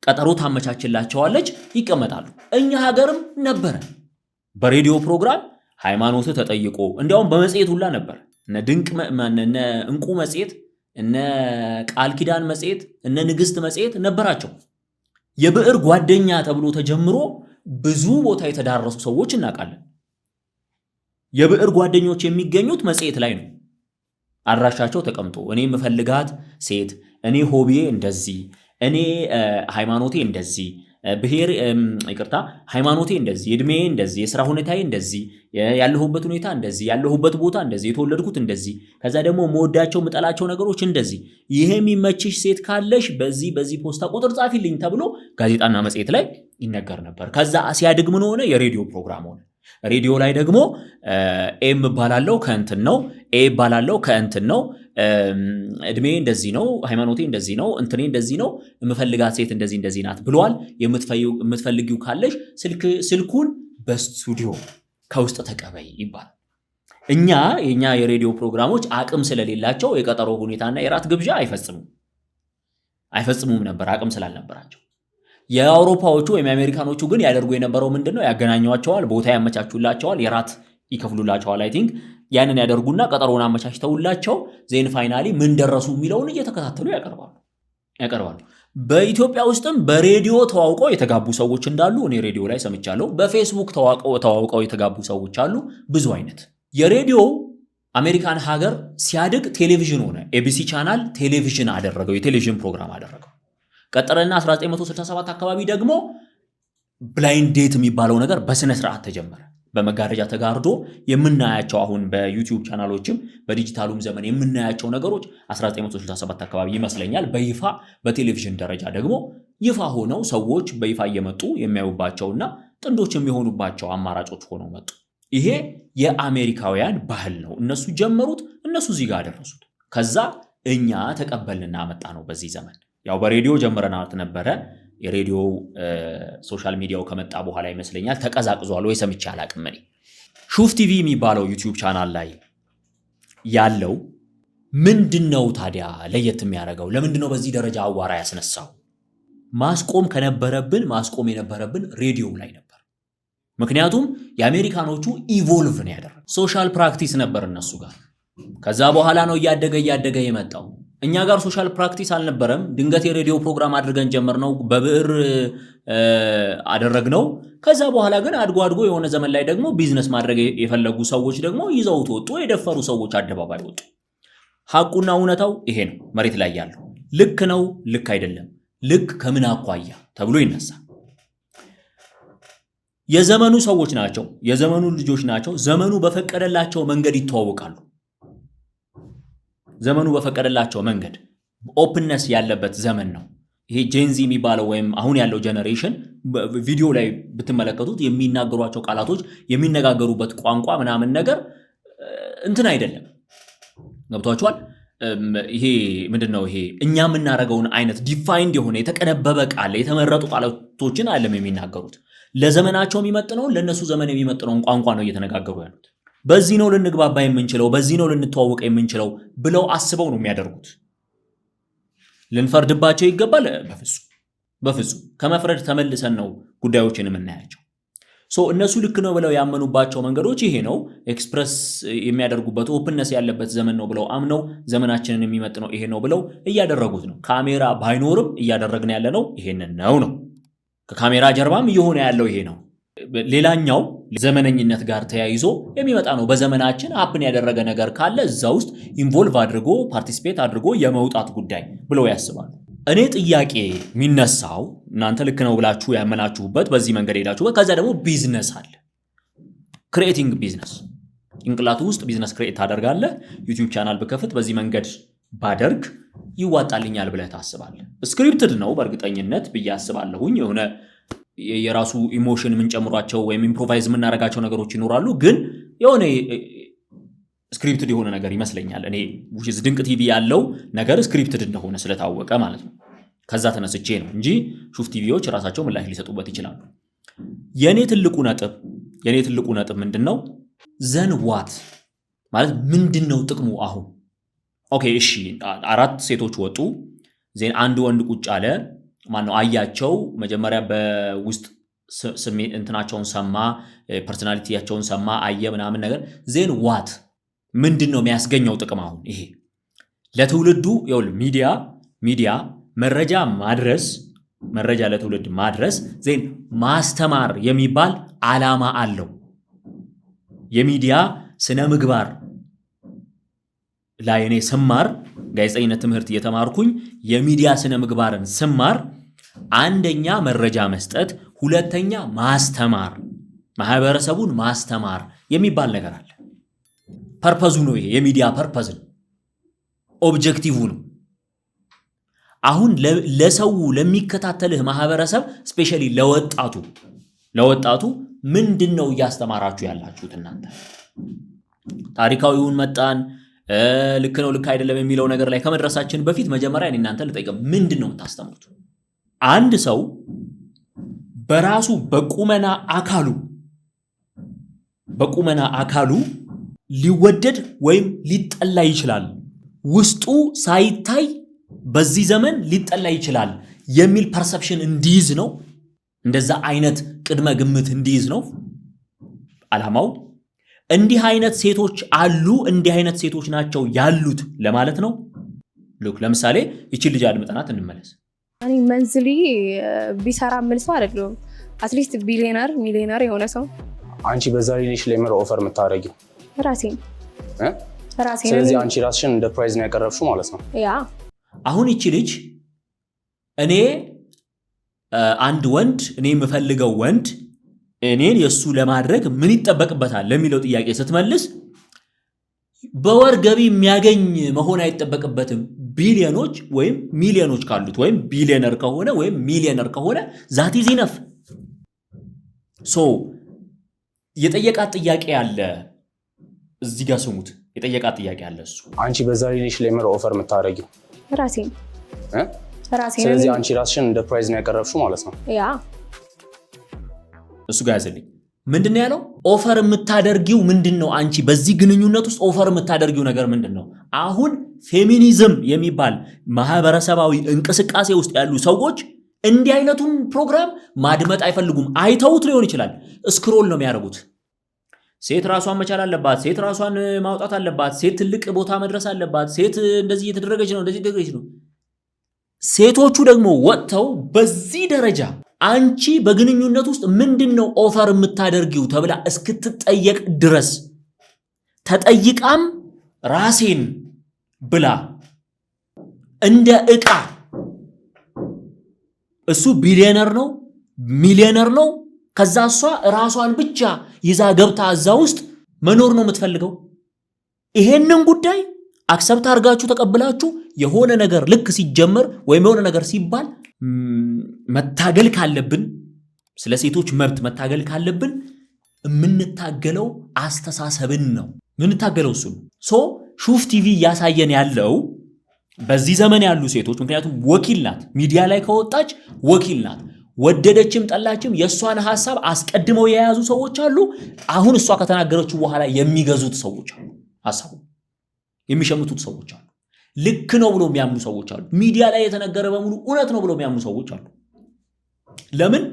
ቀጠሮ ታመቻችላቸዋለች፣ ይቀመጣሉ። እኛ ሀገርም ነበረ በሬዲዮ ፕሮግራም ሃይማኖት ተጠይቆ፣ እንዲያውም በመጽሔት ሁላ ነበር። እነ ድንቅ እነ እንቁ መጽሔት፣ እነ ቃል ኪዳን መጽሔት፣ እነ ንግስት መጽሔት ነበራቸው። የብዕር ጓደኛ ተብሎ ተጀምሮ ብዙ ቦታ የተዳረሱ ሰዎች እናውቃለን። የብዕር ጓደኞች የሚገኙት መጽሔት ላይ ነው። አድራሻቸው ተቀምጦ እኔ የምፈልጋት ሴት፣ እኔ hobby ዬ እንደዚህ፣ እኔ ሃይማኖቴ እንደዚህ፣ ብሔር ይቅርታ፣ ሃይማኖቴ እንደዚህ፣ እድሜ እንደዚህ፣ የስራ ሁኔታዬ እንደዚህ፣ ያለሁበት ሁኔታ እንደዚህ፣ ያለሁበት ቦታ እንደዚህ፣ የተወለድኩት እንደዚህ፣ ከዛ ደግሞ የምወዳቸው የምጠላቸው ነገሮች እንደዚህ፣ ይሄ የሚመችሽ ሴት ካለሽ በዚህ በዚህ ፖስታ ቁጥር ጻፊልኝ ተብሎ ጋዜጣና መጽሔት ላይ ይነገር ነበር። ከዛ ሲያድግ ምን ሆነ? የሬዲዮ ፕሮግራም ሆነ። ሬዲዮ ላይ ደግሞ M እባላለሁ ከእንትን ነው፣ A እባላለሁ ከእንትን ነው፣ እድሜ እንደዚህ ነው፣ ሃይማኖቴ እንደዚህ ነው፣ እንትኔ እንደዚህ ነው፣ የምፈልጋት ሴት እንደዚህ እንደዚህ ናት ብለዋል። የምትፈልጊው ካለሽ ስልኩን በስቱዲዮ ከውስጥ ተቀበይ ይባላል። እኛ የኛ የሬዲዮ ፕሮግራሞች አቅም ስለሌላቸው የቀጠሮ ሁኔታና የራት ግብዣ አይፈጽሙም ነበር፣ አቅም ስላልነበራቸው። የአውሮፓዎቹ ወይም የአሜሪካኖቹ ግን ያደርጉ የነበረው ምንድን ነው? ያገናኟቸዋል፣ ቦታ ያመቻቹላቸዋል፣ የራት ይከፍሉላቸዋል። I think ያንን ያደርጉና ቀጠሮውን አመቻችተውላቸው then finally ምን ደረሱ የሚለውን እየተከታተሉ ያቀርባሉ። በኢትዮጵያ ውስጥም በሬዲዮ ተዋውቀው የተጋቡ ሰዎች እንዳሉ እኔ ሬዲዮ ላይ ሰምቻለሁ። በፌስቡክ ተዋውቀው የተጋቡ ሰዎች አሉ። ብዙ አይነት። የሬዲዮ አሜሪካን ሀገር ሲያድግ ቴሌቪዥን ሆነ። ABC channel ቴሌቪዥን አደረገው፣ የቴሌቪዥን ፕሮግራም አደረገው። ቀጠለና 1967 አካባቢ ደግሞ blind date የሚባለው ነገር በስነ ስርዓት ተጀመረ። በመጋረጃ ተጋርዶ የምናያቸው፣ አሁን በ YouTube ቻናሎችም በዲጂታሉም ዘመን የምናያቸው ነገሮች 1967 አካባቢ ይመስለኛል በይፋ በቴሌቪዥን ደረጃ ደግሞ ይፋ ሆነው ሰዎች በይፋ እየመጡ የሚያዩባቸውና ጥንዶች የሚሆኑባቸው አማራጮች ሆነው መጡ። ይሄ የአሜሪካውያን ባህል ነው። እነሱ ጀመሩት፣ እነሱ እዚህ ጋር አደረሱት። ከዛ እኛ ተቀበልንና አመጣነው። በዚህ ዘመን ያው በሬዲዮ ጀምረናት ነበረ። የሬዲዮ social media ው ከመጣ በኋላ ይመስለኛል ተቀዛቅዟል ወይ ሰምቼ አላቅም። እኔ ሹፍ ቲቪ የሚባለው YouTube channel ላይ ያለው ምንድን ነው ታዲያ ለየት የሚያደርገው? ለምንድን ነው በዚህ ደረጃ አዋራ ያስነሳው? ማስቆም ከነበረብን ማስቆም የነበረብን ሬዲዮ ላይ ነበር። ምክንያቱም የአሜሪካኖቹ evolve ነው ያደረገው። Social practice ነበር እነሱ ጋር። ከዛ በኋላ ነው እያደገ እያደገ የመጣው። እኛ ጋር social practice አልነበረም። ድንገት የሬዲዮ ፕሮግራም አድርገን ጀመርነው፣ በብዕር አደረግነው። ከዛ በኋላ ግን አድጎ አድጎ የሆነ ዘመን ላይ ደግሞ ቢዝነስ ማድረግ የፈለጉ ሰዎች ደግሞ ይዘውት ወጡ። የደፈሩ ሰዎች አደባባይ ወጡ። ሐቁና እውነታው ይሄ ነው። መሬት ላይ ያለው ልክ ነው፣ ልክ አይደለም፣ ልክ ከምን አኳያ ተብሎ ይነሳል። የዘመኑ ሰዎች ናቸው፣ የዘመኑ ልጆች ናቸው። ዘመኑ በፈቀደላቸው መንገድ ይተዋወቃሉ። ዘመኑ በፈቀደላቸው መንገድ openness ያለበት ዘመን ነው። ይሄ Gen Z የሚባለው ወይም አሁን ያለው generation ቪዲዮ ላይ ብትመለከቱት የሚናገሯቸው ቃላቶች፣ የሚነጋገሩበት ቋንቋ ምናምን ነገር እንትን አይደለም። ገብቷችኋል? ይሄ ምንድን ነው? ይሄ እኛ የምናደርገውን አይነት defined የሆነ የተቀነበበ ቃል፣ የተመረጡ ቃላቶችን አይደለም የሚናገሩት። ለዘመናቸው የሚመጥነውን፣ ለእነሱ ዘመን የሚመጥነውን ቋንቋ ነው እየተነጋገሩ ያሉት። በዚህ ነው ልንግባባ የምንችለው፣ በዚህ ነው ልንተዋወቅ የምንችለው ብለው አስበው ነው የሚያደርጉት። ልንፈርድባቸው ይገባል? በፍጹም በፍጹም። ከመፍረድ ተመልሰን ነው ጉዳዮችን የምናያቸው። So እነሱ ልክ ነው ብለው ያመኑባቸው መንገዶች ይሄ ነው። Express የሚያደርጉበት openness ያለበት ዘመን ነው ብለው አምነው ዘመናችንን የሚመጥነው ይሄ ነው ብለው እያደረጉት ነው። ካሜራ ባይኖርም እያደረግን ያለነው ይሄንን ነው። ከካሜራ ጀርባም እየሆነ ያለው ይሄ ነው። ሌላኛው ዘመነኝነት ጋር ተያይዞ የሚመጣ ነው። በዘመናችን happen ያደረገ ነገር ካለ እዛ ውስጥ involve አድርጎ participate አድርጎ የመውጣት ጉዳይ ብለው ያስባሉ። እኔ ጥያቄ የሚነሳው እናንተ ልክ ነው ብላችሁ ያመናችሁበት በዚህ መንገድ ሄዳችሁበት፣ ከዛ ደግሞ ቢዝነስ አለ። Creating business፣ ጭንቅላቱ ውስጥ business create ታደርጋለህ። YouTube channel ብከፍት፣ በዚህ መንገድ ባደርግ ይዋጣልኛል ብለህ ታስባለህ። Scripted ነው በእርግጠኝነት ብዬ አስባለሁኝ። የሆነ የራሱ emotion የምንጨምሯቸው ወይም improvise የምናደርጋቸው ነገሮች ይኖራሉ። ግን የሆነ scripted የሆነ ነገር ይመስለኛል። እኔ ድንቅ ቲቪ ያለው ነገር scripted እንደሆነ ስለታወቀ ማለት ነው። ከዛ ተነስቼ ነው እንጂ ሹፍ ቲቪዎች ራሳቸው ምላሽ ሊሰጡበት ይችላሉ። የኔ ትልቁ ነጥብ ምንድን ነው? Then what ማለት ምንድን ነው ጥቅሙ? አሁን okay እሺ፣ አራት ሴቶች ወጡ። Then አንድ ወንድ ቁጭ አለ። ማነው አያቸው። መጀመሪያ በውስጥ ስሜት እንትናቸውን ሰማ፣ personality ያቸውን ሰማ፣ አየ ምናምን ነገር። Then what? ምንድን ነው የሚያስገኘው ጥቅም? አሁን ይሄ ለትውልዱ፣ ይኸውልህ፣ ሚዲያ መረጃ ማድረስ፣ መረጃ ለትውልድ ማድረስ፣ then ማስተማር የሚባል ዓላማ አለው። የሚዲያ ስነ ምግባር ላይ እኔ ስማር፣ ጋዜጠኝነት ትምህርት እየተማርኩኝ የሚዲያ ስነ ምግባርን ስማር አንደኛ መረጃ መስጠት፣ ሁለተኛ ማስተማር፣ ማህበረሰቡን ማስተማር የሚባል ነገር አለ። Purpose ኡ ነው ይሄ፣ የሚዲያ purpose ነው፣ objective ነው። አሁን ለሰው፣ ለሚከታተልህ ማህበረሰብ፣ especially ለወጣቱ ምንድን ነው እያስተማራችሁ ያላችሁት እናንተ? ታሪካዊውን መጣን፣ ልክ ነው ልክ አይደለም የሚለው ነገር ላይ ከመድረሳችን በፊት መጀመሪያ እኔ እናንተ ልጠይቅ፣ ምንድን ነው የምታስተምሩት? አንድ ሰው በራሱ በቁመና አካሉ በቁመና አካሉ ሊወደድ ወይም ሊጠላ ይችላል፣ ውስጡ ሳይታይ በዚህ ዘመን ሊጠላ ይችላል የሚል perception እንዲይዝ ነው። እንደዛ አይነት ቅድመ ግምት እንዲይዝ ነው ዓላማው። እንዲህ አይነት ሴቶች አሉ፣ እንዲህ አይነት ሴቶች ናቸው ያሉት ለማለት ነው። Look፣ ለምሳሌ ይችን ልጅ አድምጠናት እንመለስ። እኔ monthly ቢሰራ የምል ሰው አይደለሁም። At least billionaire፣ millionaire የሆነ ሰው። አንቺ በዛ relation ላይ ምር offer የምታደርጊው? ራሴን። እ? ራሴን። ስለዚህ አንቺ ራስሽን እንደ prize ነው ያቀረብሽው ማለት ነው። Yeah። አሁን ይቺ ልጅ እኔ አንድ ወንድ፣ እኔ የምፈልገው ወንድ እኔን የእሱ ለማድረግ ምን ይጠበቅበታል ለሚለው ጥያቄ ስትመልስ በወር ገቢ የሚያገኝ መሆን አይጠበቅበትም። ቢሊዮኖች ወይም ሚሊዮኖች ካሉት ወይም ቢሊዮነር ከሆነ ወይም ሚሊዮነር ከሆነ that is enough። So የጠየቃት ጥያቄ አለ፣ እዚህ ጋር ስሙት። የጠየቃት ጥያቄ አለ እሱ። አንቺ በዛ relation ላይ ምር offer የምታደርጊው? ራሴን። እ? ራሴን። ስለዚህ አንቺ ራስሽን እንደ prize ነው ያቀረብሽው ማለት ነው። Yeah። እሱ ጋር ያዘልኝ። ምንድን ነው ያለው? Offer የምታደርጊው ምንድን ነው? አንቺ በዚህ ግንኙነት ውስጥ offer የምታደርጊው ነገር ምንድን ነው? አሁን ፌሚኒዝም የሚባል ማህበረሰባዊ እንቅስቃሴ ውስጥ ያሉ ሰዎች እንዲህ አይነቱን ፕሮግራም ማድመጥ አይፈልጉም። አይተውት ሊሆን ይችላል። Scroll ነው የሚያደርጉት። ሴት ራሷን መቻል አለባት፣ ሴት ራሷን ማውጣት አለባት፣ ሴት ትልቅ ቦታ መድረስ አለባት፣ ሴት እንደዚህ እየተደረገች ነው፣ እንደዚህ እየተደረገች ነው። ሴቶቹ ደግሞ ወጥተው በዚህ ደረጃ አንቺ በግንኙነት ውስጥ ምንድን ነው offer የምታደርጊው ተብላ እስክትጠየቅ ድረስ፣ ተጠይቃም ራሴን ብላ እንደ ዕቃ፣ እሱ ቢሊዮነር ነው፣ ሚሊዮነር ነው። ከዛ እሷ ራሷን ብቻ ይዛ ገብታ እዛ ውስጥ መኖር ነው የምትፈልገው። ይሄንን ጉዳይ accept አድርጋችሁ ተቀብላችሁ የሆነ ነገር ልክ ሲጀመር ወይም የሆነ ነገር ሲባል መታገል ካለብን፣ ስለ ሴቶች መብት መታገል ካለብን የምንታገለው አስተሳሰብን ነው የምንታገለው፣ እሱ ነው። So ሹፍ ቲቪ እያሳየን ያለው በዚህ ዘመን ያሉ ሴቶች፣ ምክንያቱም ወኪል ናት፣ ሚዲያ ላይ ከወጣች ወኪል ናት። ወደደችም ጠላችም የእሷን ሀሳብ አስቀድመው የያዙ ሰዎች አሉ። አሁን እሷ ከተናገረችው በኋላ የሚገዙት ሰዎች አሉ። ሀሳቡ የሚሸምቱት ሰዎች አሉ። ልክ ነው ብሎ የሚያምኑ ሰዎች አሉ። ሚዲያ ላይ የተነገረ በሙሉ እውነት ነው ብሎ የሚያምኑ ሰዎች አሉ። ለምን?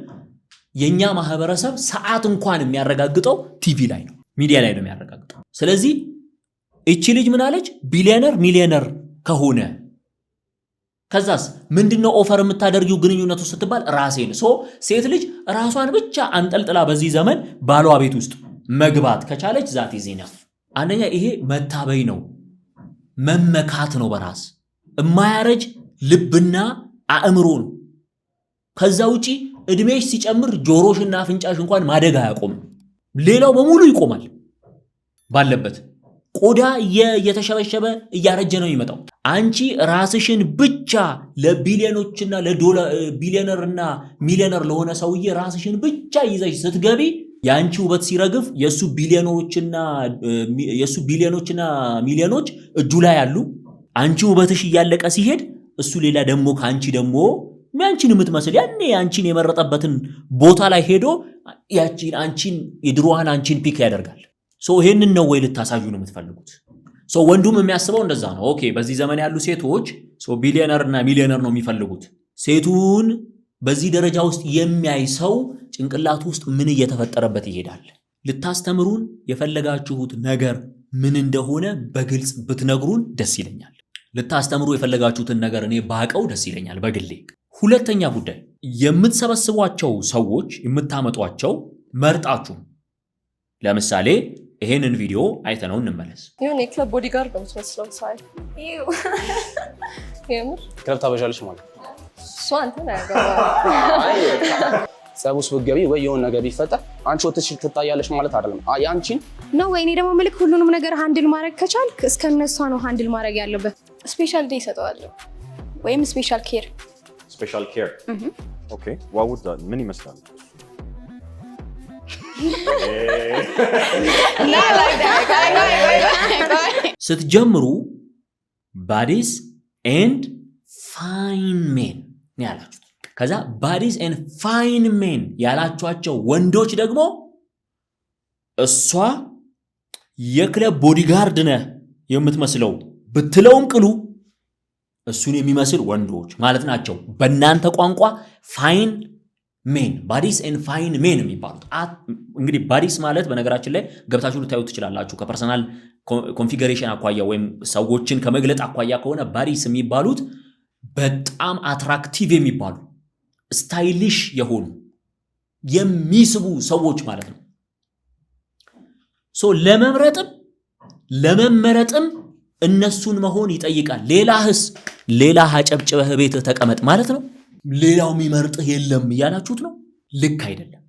የእኛ ማህበረሰብ ሰዓት እንኳን የሚያረጋግጠው ቲቪ ላይ ነው፣ ሚዲያ ላይ ነው የሚያረጋግጠው። ስለዚህ እቺ ልጅ ምን አለች? Billionaire፣ millionaire ከሆነ፣ ከዛስ ምንድነው offer የምታደርጊው ግንኙነቱ ስትባል ራሴን። So ሴት ልጅ ራሷን ብቻ አንጠልጥላ በዚህ ዘመን ባሏ ቤት ውስጥ መግባት ከቻለች that is enough። አንደኛ ይሄ መታበይ ነው፣ መመካት ነው፣ በራስ የማያረጅ ልብና አእምሮ ነው። ከዛ ውጪ እድሜሽ ሲጨምር ጆሮሽና አፍንጫሽ እንኳን ማደግ አያቆምም። ሌላው በሙሉ ይቆማል ባለበት። ቆዳ እየተሸበሸበ እያረጀ ነው የሚመጣው። አንቺ ራስሽን ብቻ ለቢሊዮኖችና ለቢሊዮነርና ሚሊዮነር ለሆነ ሰውዬ ራስሽን ብቻ ይዘሽ ስትገቢ የአንቺ ውበት ሲረግፍ የእሱ ቢሊዮኖችና ሚሊዮኖች እጁ ላይ ያሉ፣ አንቺ ውበትሽ እያለቀ ሲሄድ እሱ ሌላ ደግሞ ከአንቺ ደግሞ ያንቺን የምትመስል፣ ያኔ አንቺን የመረጠበትን ቦታ ላይ ሄዶ ያቺን አንቺን፣ የድሮዋን አንቺን pick ያደርጋል። So ይሄንን ነው ወይ ልታሳዩ ነው የምትፈልጉት? So ወንዱም የሚያስበው እንደዛ ነው። Okay፣ በዚህ ዘመን ያሉ ሴቶች ቢሊዮነር እና ሚሊዮነር ነው የሚፈልጉት። ሴቱን በዚህ ደረጃ ውስጥ የሚያይ ሰው ጭንቅላቱ ውስጥ ምን እየተፈጠረበት ይሄዳል? ልታስተምሩን የፈለጋችሁት ነገር ምን እንደሆነ በግልጽ ብትነግሩን ደስ ይለኛል። ልታስተምሩ የፈለጋችሁትን ነገር እኔ ባቀው ደስ ይለኛል በግሌ። ሁለተኛ ጉዳይ፣ የምትሰበስቧቸው ሰዎች፣ የምታመጧቸው መርጣችሁ፣ ለምሳሌ ይሄንን ቪዲዮ አይተነው እንመለስ። የሆነ የክለብ bodyguard ነው የምትመስለው ሳይ፣ የምር። ክለብ ታበዣለሽ ማለት ነው። እሱ አንተን አያገባህም። ጸብ ውስጥ ብትገቢ ወይ የሆነ ነገር ቢፈጠር አንቺ ወጥተሽ ትታያለሽ ማለት አይደለም። የአንቺን ነው ወይ? እኔ ደግሞ ምልክ ሁሉንም ነገር handle ማድረግ ከቻልክ እስከነሷ ነው handle ማድረግ ያለበት። Special day ይሰጠዋለሁ ወይም special care። Special care, okay, what would ምን ይመስላል? Not like that. Bye, bye, bye, bye. ስትጀምሩ baddies and fine men ነው ያላችሁት። ከዛ baddies and fine men ያላችኋቸው ወንዶች ደግሞ እሷ የክለብ bodyguard ነህ የምትመስለው ብትለውም ቅሉ እሱን የሚመስል ወንዶች ማለት ናቸው። በእናንተ ቋንቋ fine men፣ baddies and fine men የሚባሉት። እንግዲህ baddies ማለት በነገራችን ላይ ገብታችሁ ልታዩ ትችላላችሁ። ከ personal configuration አኳያ ወይም ሰዎችን ከመግለጥ አኳያ ከሆነ baddies የሚባሉት በጣም attractive የሚባሉ፣ stylish የሆኑ፣ የሚስቡ ሰዎች ማለት ነው። So ለመምረጥም ለመመረጥም እነሱን መሆን ይጠይቃል። ሌላህስ? ሌላ አጨብጭበህ ቤትህ ተቀመጥ ማለት ነው። ሌላው የሚመርጥህ የለም እያላችሁት ነው። ልክ አይደለም።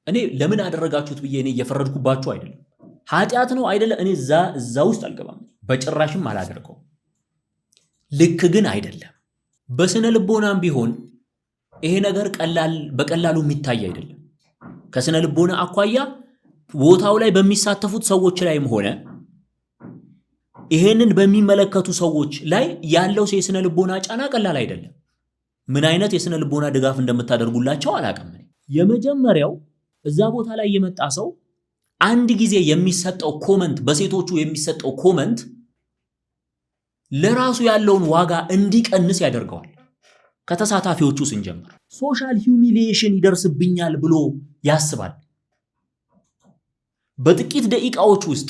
እኔ ለምን አደረጋችሁት ብዬ እኔ እየፈረድኩባችሁ አይደለም። ኃጢአት ነው አይደለም፣ እኔ እዛ ውስጥ አልገባም፣ በጭራሽም አላደርገውም። ልክ ግን አይደለም። በስነ ልቦናም ቢሆን ይሄ ነገር ቀላል በቀላሉ የሚታይ አይደለም። ከስነ ልቦና አኳያ ቦታው ላይ በሚሳተፉት ሰዎች ላይም ሆነ ይሄንን በሚመለከቱ ሰዎች ላይ ያለው የስነ ልቦና ጫና ቀላል አይደለም። ምን አይነት የስነ ልቦና ድጋፍ እንደምታደርጉላቸው አላውቅም። የመጀመሪያው እዛ ቦታ ላይ የመጣ ሰው አንድ ጊዜ የሚሰጠው comment፣ በሴቶቹ የሚሰጠው comment ለራሱ ያለውን ዋጋ እንዲቀንስ ያደርገዋል። ከተሳታፊዎቹ ስንጀምር social humiliation ይደርስብኛል ብሎ ያስባል። በጥቂት ደቂቃዎች ውስጥ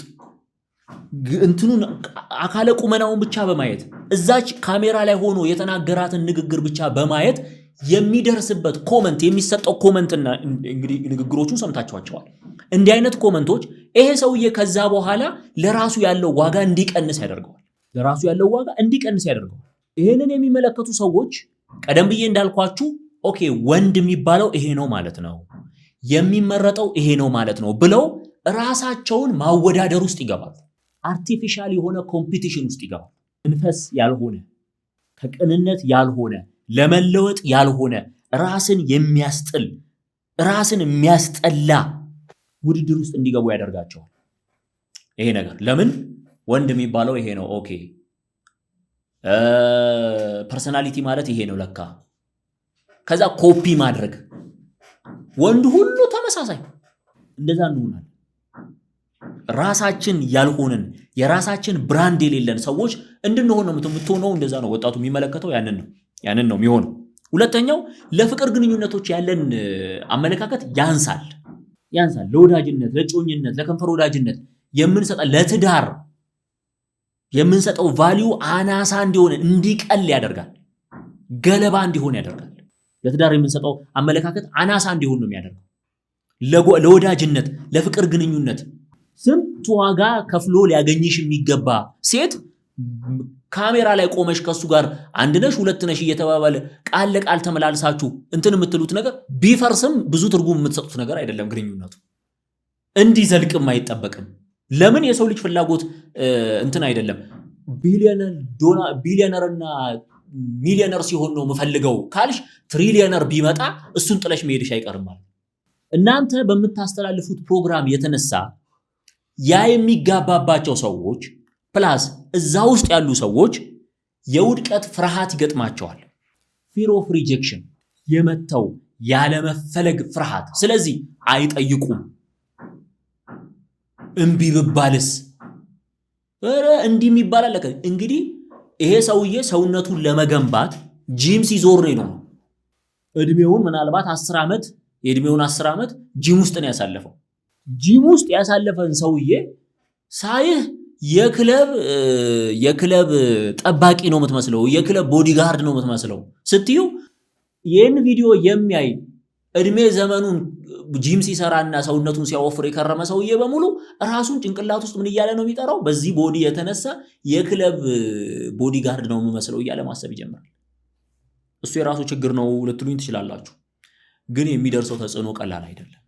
እንትኑን አካለ ቁመናውን ብቻ በማየት፣ እዛች ካሜራ ላይ ሆኖ የተናገራትን ንግግር ብቻ በማየት የሚደርስበት comment፣ የሚሰጠው comment ና እንግዲህ ንግግሮቹን ሰምታችኋቸዋል። እንዲህ አይነት comment ኦች ይሄ ሰውዬ ከዛ በኋላ ለራሱ ያለው ዋጋ እንዲቀንስ ያደርገዋል። ለራሱ ያለው ዋጋ እንዲቀንስ ያደርገዋል። ይሄንን የሚመለከቱ ሰዎች ቀደም ብዬ እንዳልኳችሁ okay ወንድ የሚባለው ይሄ ነው ማለት ነው፣ የሚመረጠው ይሄ ነው ማለት ነው ብለው ራሳቸውን ማወዳደር ውስጥ ይገባሉ። Artificial የሆነ competition ውስጥ ይገባሉ። መንፈስ ያልሆነ፣ ከቅንነት ያልሆነ፣ ለመለወጥ ያልሆነ፣ ራስን የሚያስጥል፣ ራስን የሚያስጠላ ውድድር ውስጥ እንዲገቡ ያደርጋቸዋል። ይሄ ነገር ለምን ወንድ የሚባለው ይሄ ነው፣ okay personality ማለት ይሄ ነው ለካ። ከዛ ኮፒ ማድረግ፣ ወንድ ሁሉ ተመሳሳይ፣ እንደዛ እንሆናለን። ራሳችን ያልሆንን፣ የራሳችን brand የሌለን ሰዎች እንድንሆን ነው የምትሆነው። እንደዛ ነው ወጣቱ የሚመለከተው፣ ያንን ነው የሚሆነው። ሁለተኛው ለፍቅር ግንኙነቶች ያለን አመለካከት ያንሳል ያንሳል። ለወዳጅነት፣ ለእጮኝነት፣ ለከንፈር ወዳጅነት የምንሰጠው፣ ለትዳር የምንሰጠው value አናሳ እንዲሆን፣ እንዲቀል ያደርጋል። ገለባ እንዲሆን ያደርጋል። ለትዳር የምንሰጠው አመለካከት አናሳ እንዲሆን ነው የሚያደርገው። ለወዳጅነት፣ ለፍቅር ግንኙነት ስንት ዋጋ ከፍሎ ሊያገኝሽ የሚገባ ሴት ካሜራ ላይ ቆመሽ ከሱ ጋር አንድ ነሽ ሁለት ነሽ እየተባባለ ቃል ለቃል ተመላልሳችሁ እንትን የምትሉት ነገር ቢፈርስም ብዙ ትርጉም የምትሰጡት ነገር አይደለም። ግንኙነቱ እንዲዘልቅም አይጠበቅም። ለምን? የሰው ልጅ ፍላጎት እንትን አይደለም። ቢሊዮነር እና ሚሊዮነር ሲሆን ነው የምፈልገው ካልሽ trillionaire ቢመጣ እሱን ጥለሽ መሄድሽ አይቀርም ማለት። እናንተ በምታስተላልፉት ፕሮግራም የተነሳ ያ የሚጋባባቸው ሰዎች plus እዛ ውስጥ ያሉ ሰዎች የውድቀት ፍርሃት ይገጥማቸዋል። Fear of rejection፣ የመተው፣ ያለመፈለግ ፍርሃት። ስለዚህ አይጠይቁም። እምቢ ብባልስ? ኧረ እንዲህ የሚባል አለ። እንግዲህ ይሄ ሰውዬ ሰውነቱን ለመገንባት ጂም ሲዞር ነው። እድሜውን ምናልባት 10 ዓመት፣ የእድሜውን 10 ዓመት ጂም ውስጥ ነው ያሳለፈው። ጂም ውስጥ ያሳለፈን ሰውዬ ሳይህ የክለብ ጠባቂ ነው የምትመስለው፣ የክለብ bodyguard ነው የምትመስለው ስትዩ ይህን ቪዲዮ የሚያይ እድሜ ዘመኑን ጂም ሲሰራና ሰውነቱን ሲያወፍር የከረመ ሰውዬ በሙሉ ራሱን ጭንቅላት ውስጥ ምን እያለ ነው የሚጠራው? በዚህ body የተነሳ የክለብ bodyguard ነው የምመስለው እያለ ማሰብ ይጀምራል። እሱ የራሱ ችግር ነው ልትሉኝ ትችላላችሁ፣ ግን የሚደርሰው ተጽዕኖ ቀላል አይደለም።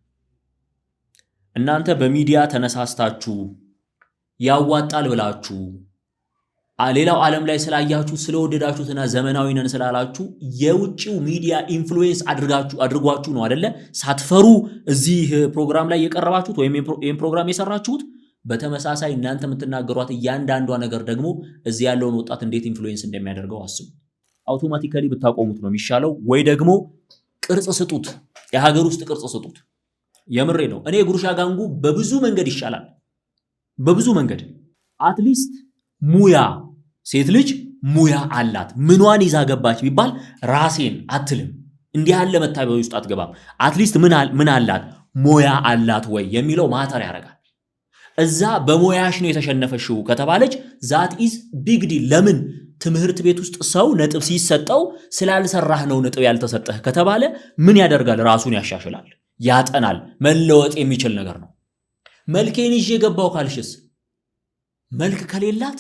እናንተ በሚዲያ ተነሳስታችሁ፣ ያዋጣል ብላችሁ፣ ሌላው ዓለም ላይ ስላያችሁ፣ ስለወደዳችሁትና ዘመናዊ ነን ስላላችሁ የውጭው ሚዲያ influence አድርጓችሁ ነው አደለ? ሳትፈሩ እዚህ ፕሮግራም ላይ የቀረባችሁት ወይም ይህን ፕሮግራም የሰራችሁት። በተመሳሳይ እናንተ የምትናገሯት እያንዳንዷ ነገር ደግሞ እዚህ ያለውን ወጣት እንዴት influence እንደሚያደርገው አስቡ። Automatically ብታቆሙት ነው የሚሻለው፣ ወይ ደግሞ ቅርጽ ስጡት፣ የሀገር ውስጥ ቅርጽ ስጡት። የምሬ ነው። እኔ ጉርሻ ጋንጉ በብዙ መንገድ ይሻላል፣ በብዙ መንገድ። At least ሙያ፣ ሴት ልጅ ሙያ አላት። ምኗን ይዛ ገባች ቢባል ራሴን አትልም። እንዲህ ያለ መታበይ ውስጥ አትገባም። At least ምን አላት፣ ሙያ አላት ወይ የሚለው matter ያደርጋል። እዛ በሙያሽ ነው የተሸነፈሽው ከተባለች that is big deal። ለምን ትምህርት ቤት ውስጥ ሰው ነጥብ ሲሰጠው ስላልሰራህ ነው ነጥብ ያልተሰጠህ ከተባለ ምን ያደርጋል? ራሱን ያሻሽላል፣ ያጠናል። መለወጥ የሚችል ነገር ነው። መልኬን ይዤ የገባው ካልሽስ መልክ ከሌላት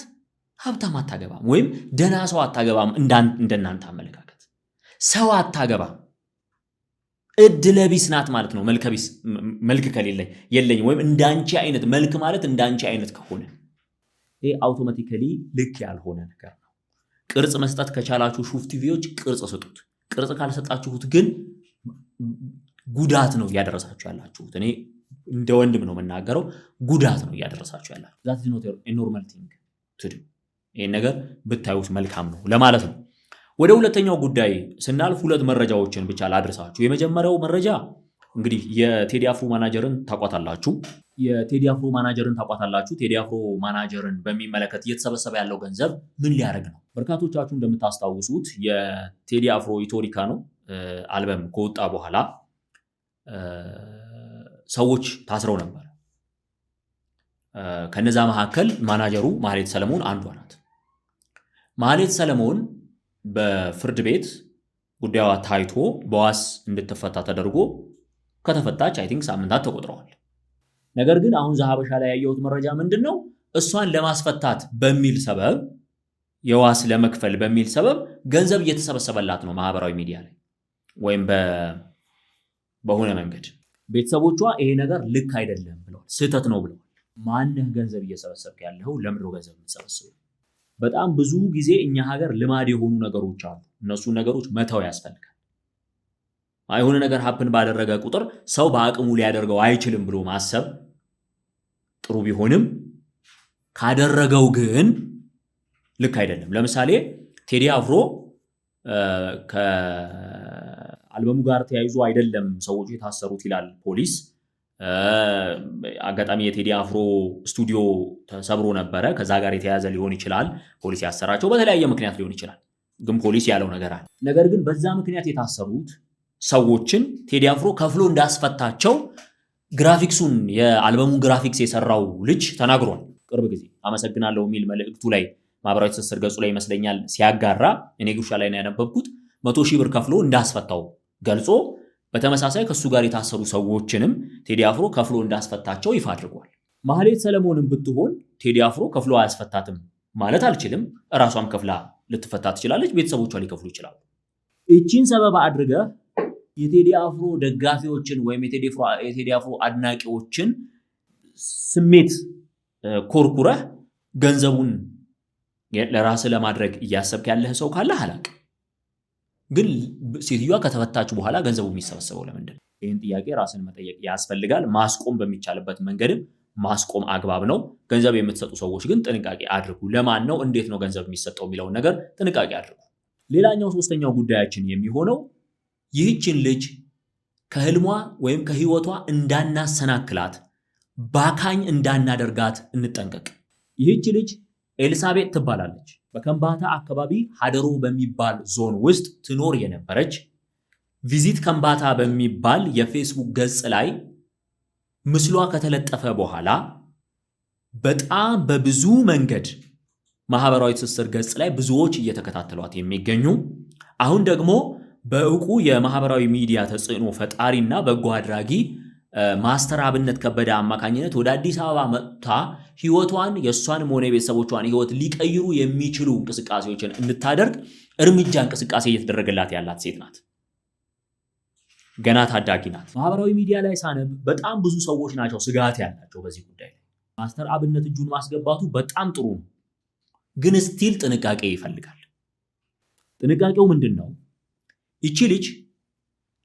ሀብታም አታገባም፣ ወይም ደህና ሰው አታገባም። እንደናንተ አመለካከት ሰው አታገባም። እድለቢስ ናት ማለት ነው። መልከቢስ፣ መልክ ከሌለኝ የለኝም ወይም እንዳንቺ አይነት መልክ ማለት እንዳንቺ አይነት ከሆነ ይህ automatically ልክ ያልሆነ ነገር ነው። ቅርጽ መስጠት ከቻላችሁ ሹፍ ቲቪዎች ቅርጽ ስጡት። ቅርጽ ካልሰጣችሁት ግን ጉዳት ነው እያደረሳችሁ ያላችሁት። እኔ እንደ ወንድም ነው የምናገረው፣ ጉዳት ነው እያደረሳችሁ ያላችሁ። That is not a normal thing to do። ይህን ነገር ብታዩት መልካም ነው ለማለት ነው። ወደ ሁለተኛው ጉዳይ ስናልፍ ሁለት መረጃዎችን ብቻ ላድርሳችሁ። የመጀመሪያው መረጃ እንግዲህ የቴዲ አፍሮ ማናጀርን ታቋታላችሁ። የቴዲ አፍሮ ማናጀርን ታቋታላችሁ። ቴዲ አፍሮ ማናጀርን በሚመለከት እየተሰበሰበ ያለው ገንዘብ ምን ሊያደርግ ነው? በርካቶቻችሁ እንደምታስታውሱት የቴዲ አፍሮ ኢቶሪካ ነው አልበም ከወጣ በኋላ ሰዎች ታስረው ነበር። ከነዛ መካከል ማናጀሩ ማህሌት ሰለሞን አንዷ ናት። ማህሌት ሰለሞን በፍርድ ቤት ጉዳዩዋ ታይቶ በዋስ እንድትፈታ ተደርጎ ከተፈታች I think ሳምንታት ተቆጥረዋል። ነገር ግን አሁን ዘሀበሻ ላይ ያየሁት መረጃ ምንድን ነው? እሷን ለማስፈታት በሚል ሰበብ፣ የዋስ ለመክፈል በሚል ሰበብ ገንዘብ እየተሰበሰበላት ነው ማህበራዊ ሚዲያ ላይ ወይም በሆነ መንገድ። ቤተሰቦቿ ይሄ ነገር ልክ አይደለም ብለዋል፣ ስህተት ነው ብለዋል። ማነህ ገንዘብ እየሰበሰብክ ያለው? ለምንድነው ገንዘብ የምትሰበስበው? በጣም ብዙ ጊዜ እኛ ሀገር ልማድ የሆኑ ነገሮች አሉ። እነሱ ነገሮች መተው ያስፈልጋል። የሆነ ነገር happen ባደረገ ቁጥር ሰው በአቅሙ ሊያደርገው አይችልም ብሎ ማሰብ ጥሩ ቢሆንም ካደረገው ግን ልክ አይደለም። ለምሳሌ ቴዲ አፍሮ ከአልበሙ ጋር ተያይዞ አይደለም ሰዎቹ የታሰሩት ይላል ፖሊስ። አጋጣሚ የቴዲ አፍሮ ስቱዲዮ ተሰብሮ ነበረ። ከዛ ጋር የተያያዘ ሊሆን ይችላል ፖሊስ ያሰራቸው፣ በተለያየ ምክንያት ሊሆን ይችላል። ግን ፖሊስ ያለው ነገር አለ። ነገር ግን በዛ ምክንያት የታሰሩት ሰዎችን ቴዲ አፍሮ ከፍሎ እንዳስፈታቸው ግራፊክሱን፣ የአልበሙን ግራፊክስ የሰራው ልጅ ተናግሯል። ቅርብ ጊዜ አመሰግናለሁ የሚል መልእክቱ ላይ ማህበራዊ ትስስር ገጹ ላይ ይመስለኛል ሲያጋራ፣ እኔ ጉሻ ላይ ነው ያነበብኩት። 100,000 ብር ከፍሎ እንዳስፈታው ገልጾ በተመሳሳይ ከእሱ ጋር የታሰሩ ሰዎችንም ቴዲ አፍሮ ከፍሎ እንዳስፈታቸው ይፋ አድርጓል። ማህሌት ሰለሞንም ብትሆን ቴዲ አፍሮ ከፍሎ አያስፈታትም ማለት አልችልም። እራሷም ከፍላ ልትፈታ ትችላለች። ቤተሰቦቿ ሊከፍሉ ይችላሉ። እቺን ሰበብ አድርገህ የቴዲ አፍሮ ደጋፊዎችን ወይም የቴዲ አፍሮ አድናቂዎችን ስሜት ኮርኩረህ ገንዘቡን ለራስህ ለማድረግ እያሰብክ ያለህ ሰው ካለህ አላቅም። ግን ሴትዮዋ ከተፈታች በኋላ ገንዘቡ የሚሰበሰበው ለምንድን ነው? ይህን ጥያቄ ራስን መጠየቅ ያስፈልጋል። ማስቆም በሚቻልበት መንገድም ማስቆም አግባብ ነው። ገንዘብ የምትሰጡ ሰዎች ግን ጥንቃቄ አድርጉ። ለማን ነው፣ እንዴት ነው ገንዘብ የሚሰጠው የሚለውን ነገር ጥንቃቄ አድርጉ። ሌላኛው ሶስተኛው ጉዳያችን የሚሆነው ይህችን ልጅ ከህልሟ ወይም ከህይወቷ እንዳናሰናክላት፣ ባካኝ እንዳናደርጋት እንጠንቀቅ። ይህች ልጅ ኤልሳቤጥ ትባላለች። በከምባታ አካባቢ ሀደሮ በሚባል ዞን ውስጥ ትኖር የነበረች፣ Visit ከምባታ በሚባል የፌስቡክ ገጽ ላይ ምስሏ ከተለጠፈ በኋላ በጣም በብዙ መንገድ ማህበራዊ ትስስር ገጽ ላይ ብዙዎች እየተከታተሏት የሚገኙ፣ አሁን ደግሞ በእውቁ የማህበራዊ ሚዲያ ተጽዕኖ ፈጣሪና በጎ አድራጊ ማስተር አብነት ከበደ አማካኝነት ወደ አዲስ አበባ መጥታ ህይወቷን፣ የእሷንም ሆነ የቤተሰቦቿን ህይወት ሊቀይሩ የሚችሉ እንቅስቃሴዎችን እንድታደርግ እርምጃ እንቅስቃሴ እየተደረገላት ያላት ሴት ናት። ገና ታዳጊ ናት። ማህበራዊ ሚዲያ ላይ ሳነብ በጣም ብዙ ሰዎች ናቸው ስጋት ያላቸው በዚህ ጉዳይ ላይ። ማስተር አብነት እጁን ማስገባቱ በጣም ጥሩ ነው፣ ግን still ጥንቃቄ ይፈልጋል። ጥንቃቄው ምንድን ነው? ይቺ ልጅ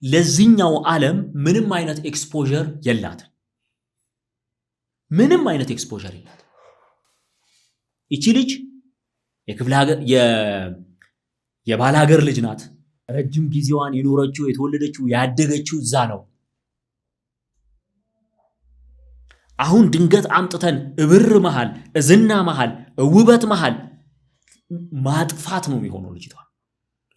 ለዚህኛው ዓለም ምንም አይነት exposure የላትም። ምንም አይነት exposure የላትም። ይቺ ልጅ የክፍለ ሀገር የባለ ሀገር ልጅ ናት። ረጅም ጊዜዋን የኖረችው፣ የተወለደችው፣ ያደገችው እዛ ነው። አሁን ድንገት አምጥተን እብር መሃል፣ እዝና መሃል፣ ውበት መሃል ማጥፋት ነው የሚሆነው ልጅቷ።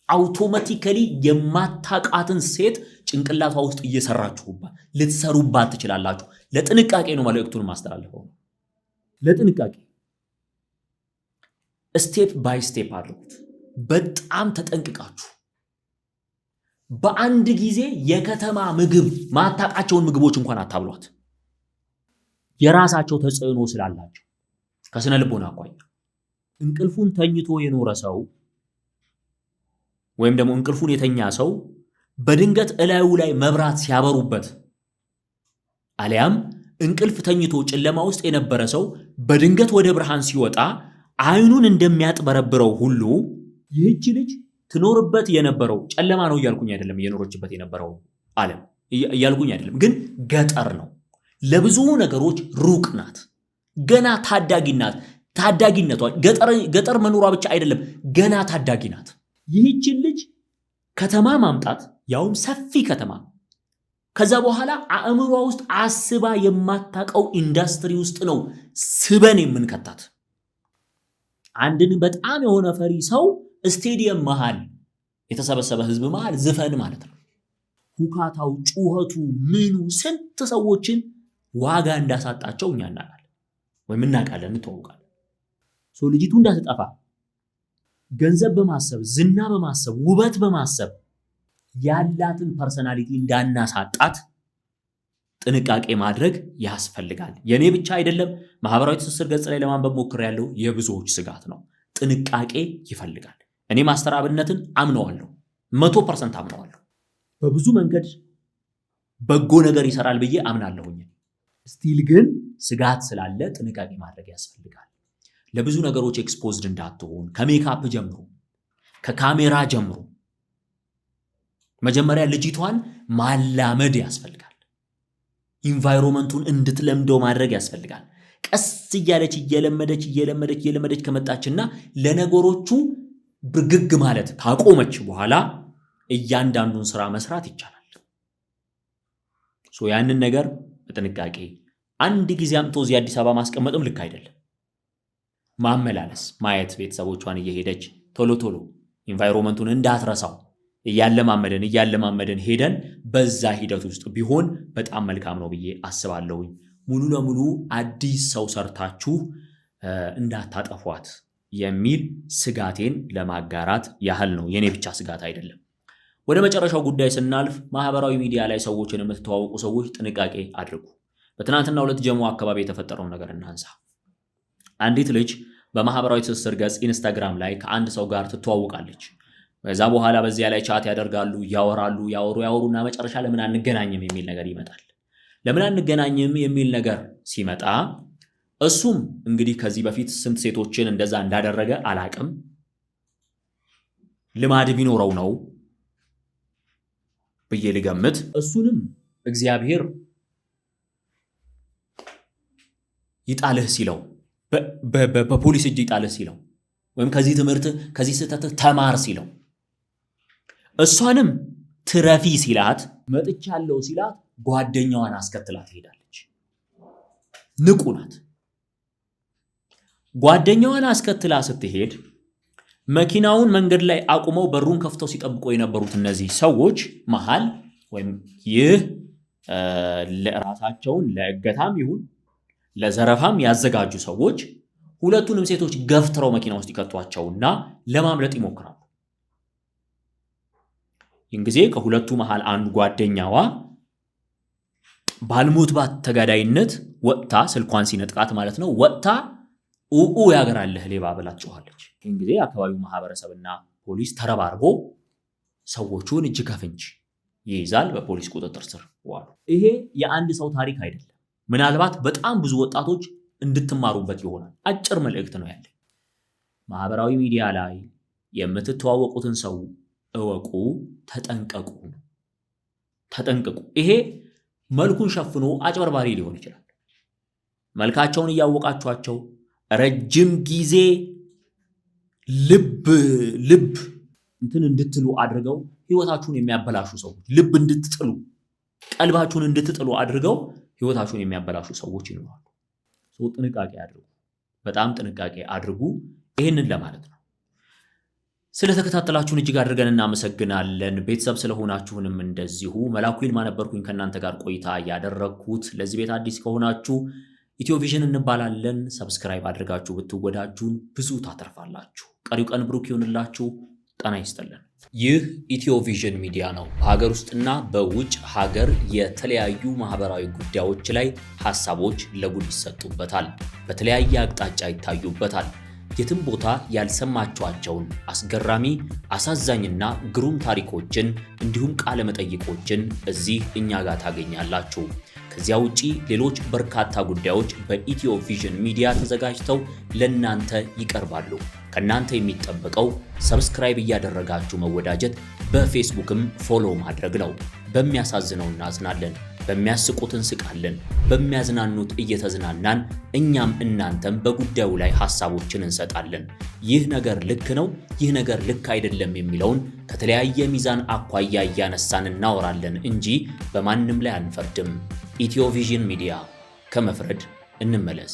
Automatically የማታቃትን ሴት ጭንቅላቷ ውስጥ እየሰራችሁባት ልትሰሩባት ትችላላችሁ። ለጥንቃቄ ነው መልእክቱን ማስተላልፈው። ለጥንቃቄ step by step አድርጉት። በጣም ተጠንቅቃችሁ በአንድ ጊዜ የከተማ ምግብ ማታቃቸውን ምግቦች እንኳን አታብሏት። የራሳቸው ተጽዕኖ ስላላቸው ከስነ ልቦና አኳያ እንቅልፉን ተኝቶ የኖረ ሰው ወይም ደግሞ እንቅልፉን የተኛ ሰው በድንገት እላዩ ላይ መብራት ሲያበሩበት አሊያም እንቅልፍ ተኝቶ ጨለማ ውስጥ የነበረ ሰው በድንገት ወደ ብርሃን ሲወጣ አይኑን እንደሚያጥበረብረው ሁሉ ይህች ልጅ ትኖርበት የነበረው ጨለማ ነው እያልኩኝ አይደለም፣ እየኖረችበት የነበረው ዓለም እያልኩኝ አይደለም፣ ግን ገጠር ነው። ለብዙ ነገሮች ሩቅ ናት። ገና ታዳጊ ናት። ታዳጊነቷ ገጠር መኖሯ ብቻ አይደለም፣ ገና ታዳጊ ናት። ይህችን ልጅ ከተማ ማምጣት፣ ያውም ሰፊ ከተማ፣ ከዛ በኋላ አእምሯ ውስጥ አስባ የማታውቀው ኢንዱስትሪ ውስጥ ነው ስበን የምንከታት። አንድን በጣም የሆነ ፈሪ ሰው ስቴዲየም መሃል፣ የተሰበሰበ ህዝብ መሃል ዝፈን ማለት ነው። ሁካታው፣ ጩኸቱ፣ ምኑ ስንት ሰዎችን ዋጋ እንዳሳጣቸው እኛ እናውቃለን፣ ወይም እናውቃለን፣ እንተዋውቃለን። So ልጅቱ እንዳትጠፋ ገንዘብ በማሰብ፣ ዝና በማሰብ፣ ውበት በማሰብ ያላትን personality እንዳናሳጣት ጥንቃቄ ማድረግ ያስፈልጋል። የእኔ ብቻ አይደለም፣ ማህበራዊ ትስስር ገጽ ላይ ለማንበብ ሞክሬያለሁ። የብዙዎች ስጋት ነው። ጥንቃቄ ይፈልጋል። እኔ ማስተር አብነትን አምነዋለሁ፣ 100% አምነዋለሁ። በብዙ መንገድ በጎ ነገር ይሰራል ብዬ አምናለሁኝ። Still ግን ስጋት ስላለ ጥንቃቄ ማድረግ ያስፈልጋል። ለብዙ ነገሮች exposed እንዳትሆን ከሜካፕ ጀምሮ፣ ከካሜራ ጀምሮ መጀመሪያ ልጅቷን ማላመድ ያስፈልጋል። Environment ኡን እንድትለምደው ማድረግ ያስፈልጋል። ቀስ እያለች እየለመደች እየለመደች እየለመደች ከመጣችና ለነገሮቹ ብርግግ ማለት ካቆመች በኋላ እያንዳንዱን ስራ መስራት ይቻላል። So ያንን ነገር በጥንቃቄ አንድ ጊዜ አምጥቶ እዚህ አዲስ አበባ ማስቀመጥም ልክ አይደለም። ማመላለስ፣ ማየት፣ ቤተሰቦቿን እየሄደች ቶሎ ቶሎ environment ኡን እንዳትረሳው እያለማመደን እያለማመደን ሄደን በዛ ሂደት ውስጥ ቢሆን በጣም መልካም ነው ብዬ አስባለሁኝ። ሙሉ ለሙሉ አዲስ ሰው ሰርታችሁ እንዳታጠፏት የሚል ስጋቴን ለማጋራት ያህል ነው። የኔ ብቻ ስጋት አይደለም። ወደ መጨረሻው ጉዳይ ስናልፍ ማህበራዊ ሚዲያ ላይ ሰዎችን የምትተዋወቁ ሰዎች ጥንቃቄ አድርጉ። በትናንትናው ዕለት ጀሞ አካባቢ የተፈጠረውን ነገር እናንሳ። አንዲት ልጅ በማህበራዊ ትስስር ገጽ ኢንስታግራም ላይ ከአንድ ሰው ጋር ትተዋወቃለች። ከዛ በኋላ በዚያ ላይ chat ያደርጋሉ፣ ያወራሉ፣ ያወሩ ያወሩና መጨረሻ ለምን አንገናኝም የሚል ነገር ይመጣል። ለምን አንገናኝም የሚል ነገር ሲመጣ እሱም እንግዲህ ከዚህ በፊት ስንት ሴቶችን እንደዛ እንዳደረገ አላቅም፣ ልማድ ቢኖረው ነው ብዬ ልገምት። እሱንም እግዚአብሔር ይጣልህ ሲለው፣ በፖሊስ እጅ ይጣልህ ሲለው፣ ወይም ከዚህ ትምህርት ከዚህ ስህተት ተማር ሲለው፣ እሷንም ትረፊ ሲላት፣ መጥቻለሁ ሲላት ጓደኛዋን አስከትላ ትሄዳለች። ንቁ ናት። ጓደኛዋን አስከትላ ስትሄድ መኪናውን መንገድ ላይ አቁመው በሩን ከፍተው ሲጠብቁ የነበሩት እነዚህ ሰዎች መሃል ወይም ይህ ራሳቸውን ለእገታም ይሁን ለዘረፋም ያዘጋጁ ሰዎች ሁለቱንም ሴቶች ገፍትረው መኪና ውስጥ ይከቷቸውና ለማምለጥ ይሞክራሉ። ይህን ጊዜ ከሁለቱ መሃል አንዱ ጓደኛዋ ባልሞት ባት ተጋዳይነት ወጥታ፣ ስልኳን ሲነጥቃት ማለት ነው፣ ወጥታ ኡኡ ያገራልህ ሌባ ብላ ትጮኻለች። ይህን ጊዜ የአካባቢው ማህበረሰብና ፖሊስ ተረባርቦ ሰዎቹን እጅ ከፍንጅ ይይዛል። በፖሊስ ቁጥጥር ስር ዋሉ። ይሄ የአንድ ሰው ታሪክ አይደለም። ምናልባት በጣም ብዙ ወጣቶች እንድትማሩበት ይሆናል። አጭር መልእክት ነው ያለኝ። ማህበራዊ ሚዲያ ላይ የምትተዋወቁትን ሰው እወቁ፣ ተጠንቀቁ። ተጠንቀቁ። ይሄ መልኩን ሸፍኖ አጭበርባሪ ሊሆን ይችላል። መልካቸውን እያወቃችኋቸው ረጅም ጊዜ ልብ ልብ እንትን እንድትሉ አድርገው ህይወታችሁን የሚያበላሹ ሰዎች፣ ልብ እንድትጥሉ፣ ቀልባችሁን እንድትጥሉ አድርገው ህይወታችሁን የሚያበላሹ ሰዎች ይኖራሉ። So ጥንቃቄ አድርጉ፣ በጣም ጥንቃቄ አድርጉ። ይህንን ለማለት ነው። ስለተከታተላችሁን እጅግ አድርገን እናመሰግናለን። ቤተሰብ ስለሆናችሁንም እንደዚሁ። መላኩ ይልማ ነበርኩኝ ከእናንተ ጋር ቆይታ ያደረግኩት። ለዚህ ቤት አዲስ ከሆናችሁ ኢትዮ ቪዥን እንባላለን። Subscribe አድርጋችሁ ብትወዳጁን ብዙ ታተርፋላችሁ። ቀሪው ቀን ብሩክ ይሁንላችሁ። ጤና ይስጥልን። ይህ ኢትዮ ቪዥን ሚዲያ ነው። በሀገር ውስጥና በውጭ ሀገር የተለያዩ ማህበራዊ ጉዳዮች ላይ ሀሳቦች ለጉድ ይሰጡበታል። በተለያየ አቅጣጫ ይታዩበታል። የትም ቦታ ያልሰማችኋቸውን አስገራሚ፣ አሳዛኝና ግሩም ታሪኮችን እንዲሁም ቃለ መጠይቆችን እዚህ እኛ ጋር ታገኛላችሁ። ከዚያ ውጪ ሌሎች በርካታ ጉዳዮች በኢትዮ ቪዥን ሚዲያ ተዘጋጅተው ለእናንተ ይቀርባሉ። ከእናንተ የሚጠበቀው subscribe እያደረጋችሁ መወዳጀት፣ በፌስቡክም follow ማድረግ ነው። በሚያሳዝነው እናዝናለን፣ በሚያስቁት እንስቃለን፣ በሚያዝናኑት እየተዝናናን እኛም እናንተም በጉዳዩ ላይ ሐሳቦችን እንሰጣለን። ይህ ነገር ልክ ነው፣ ይህ ነገር ልክ አይደለም የሚለውን ከተለያየ ሚዛን አኳያ እያነሳን እናወራለን እንጂ በማንም ላይ አንፈርድም። ኢትዮ ቪዥን ሚዲያ፣ ከመፍረድ እንመለስ።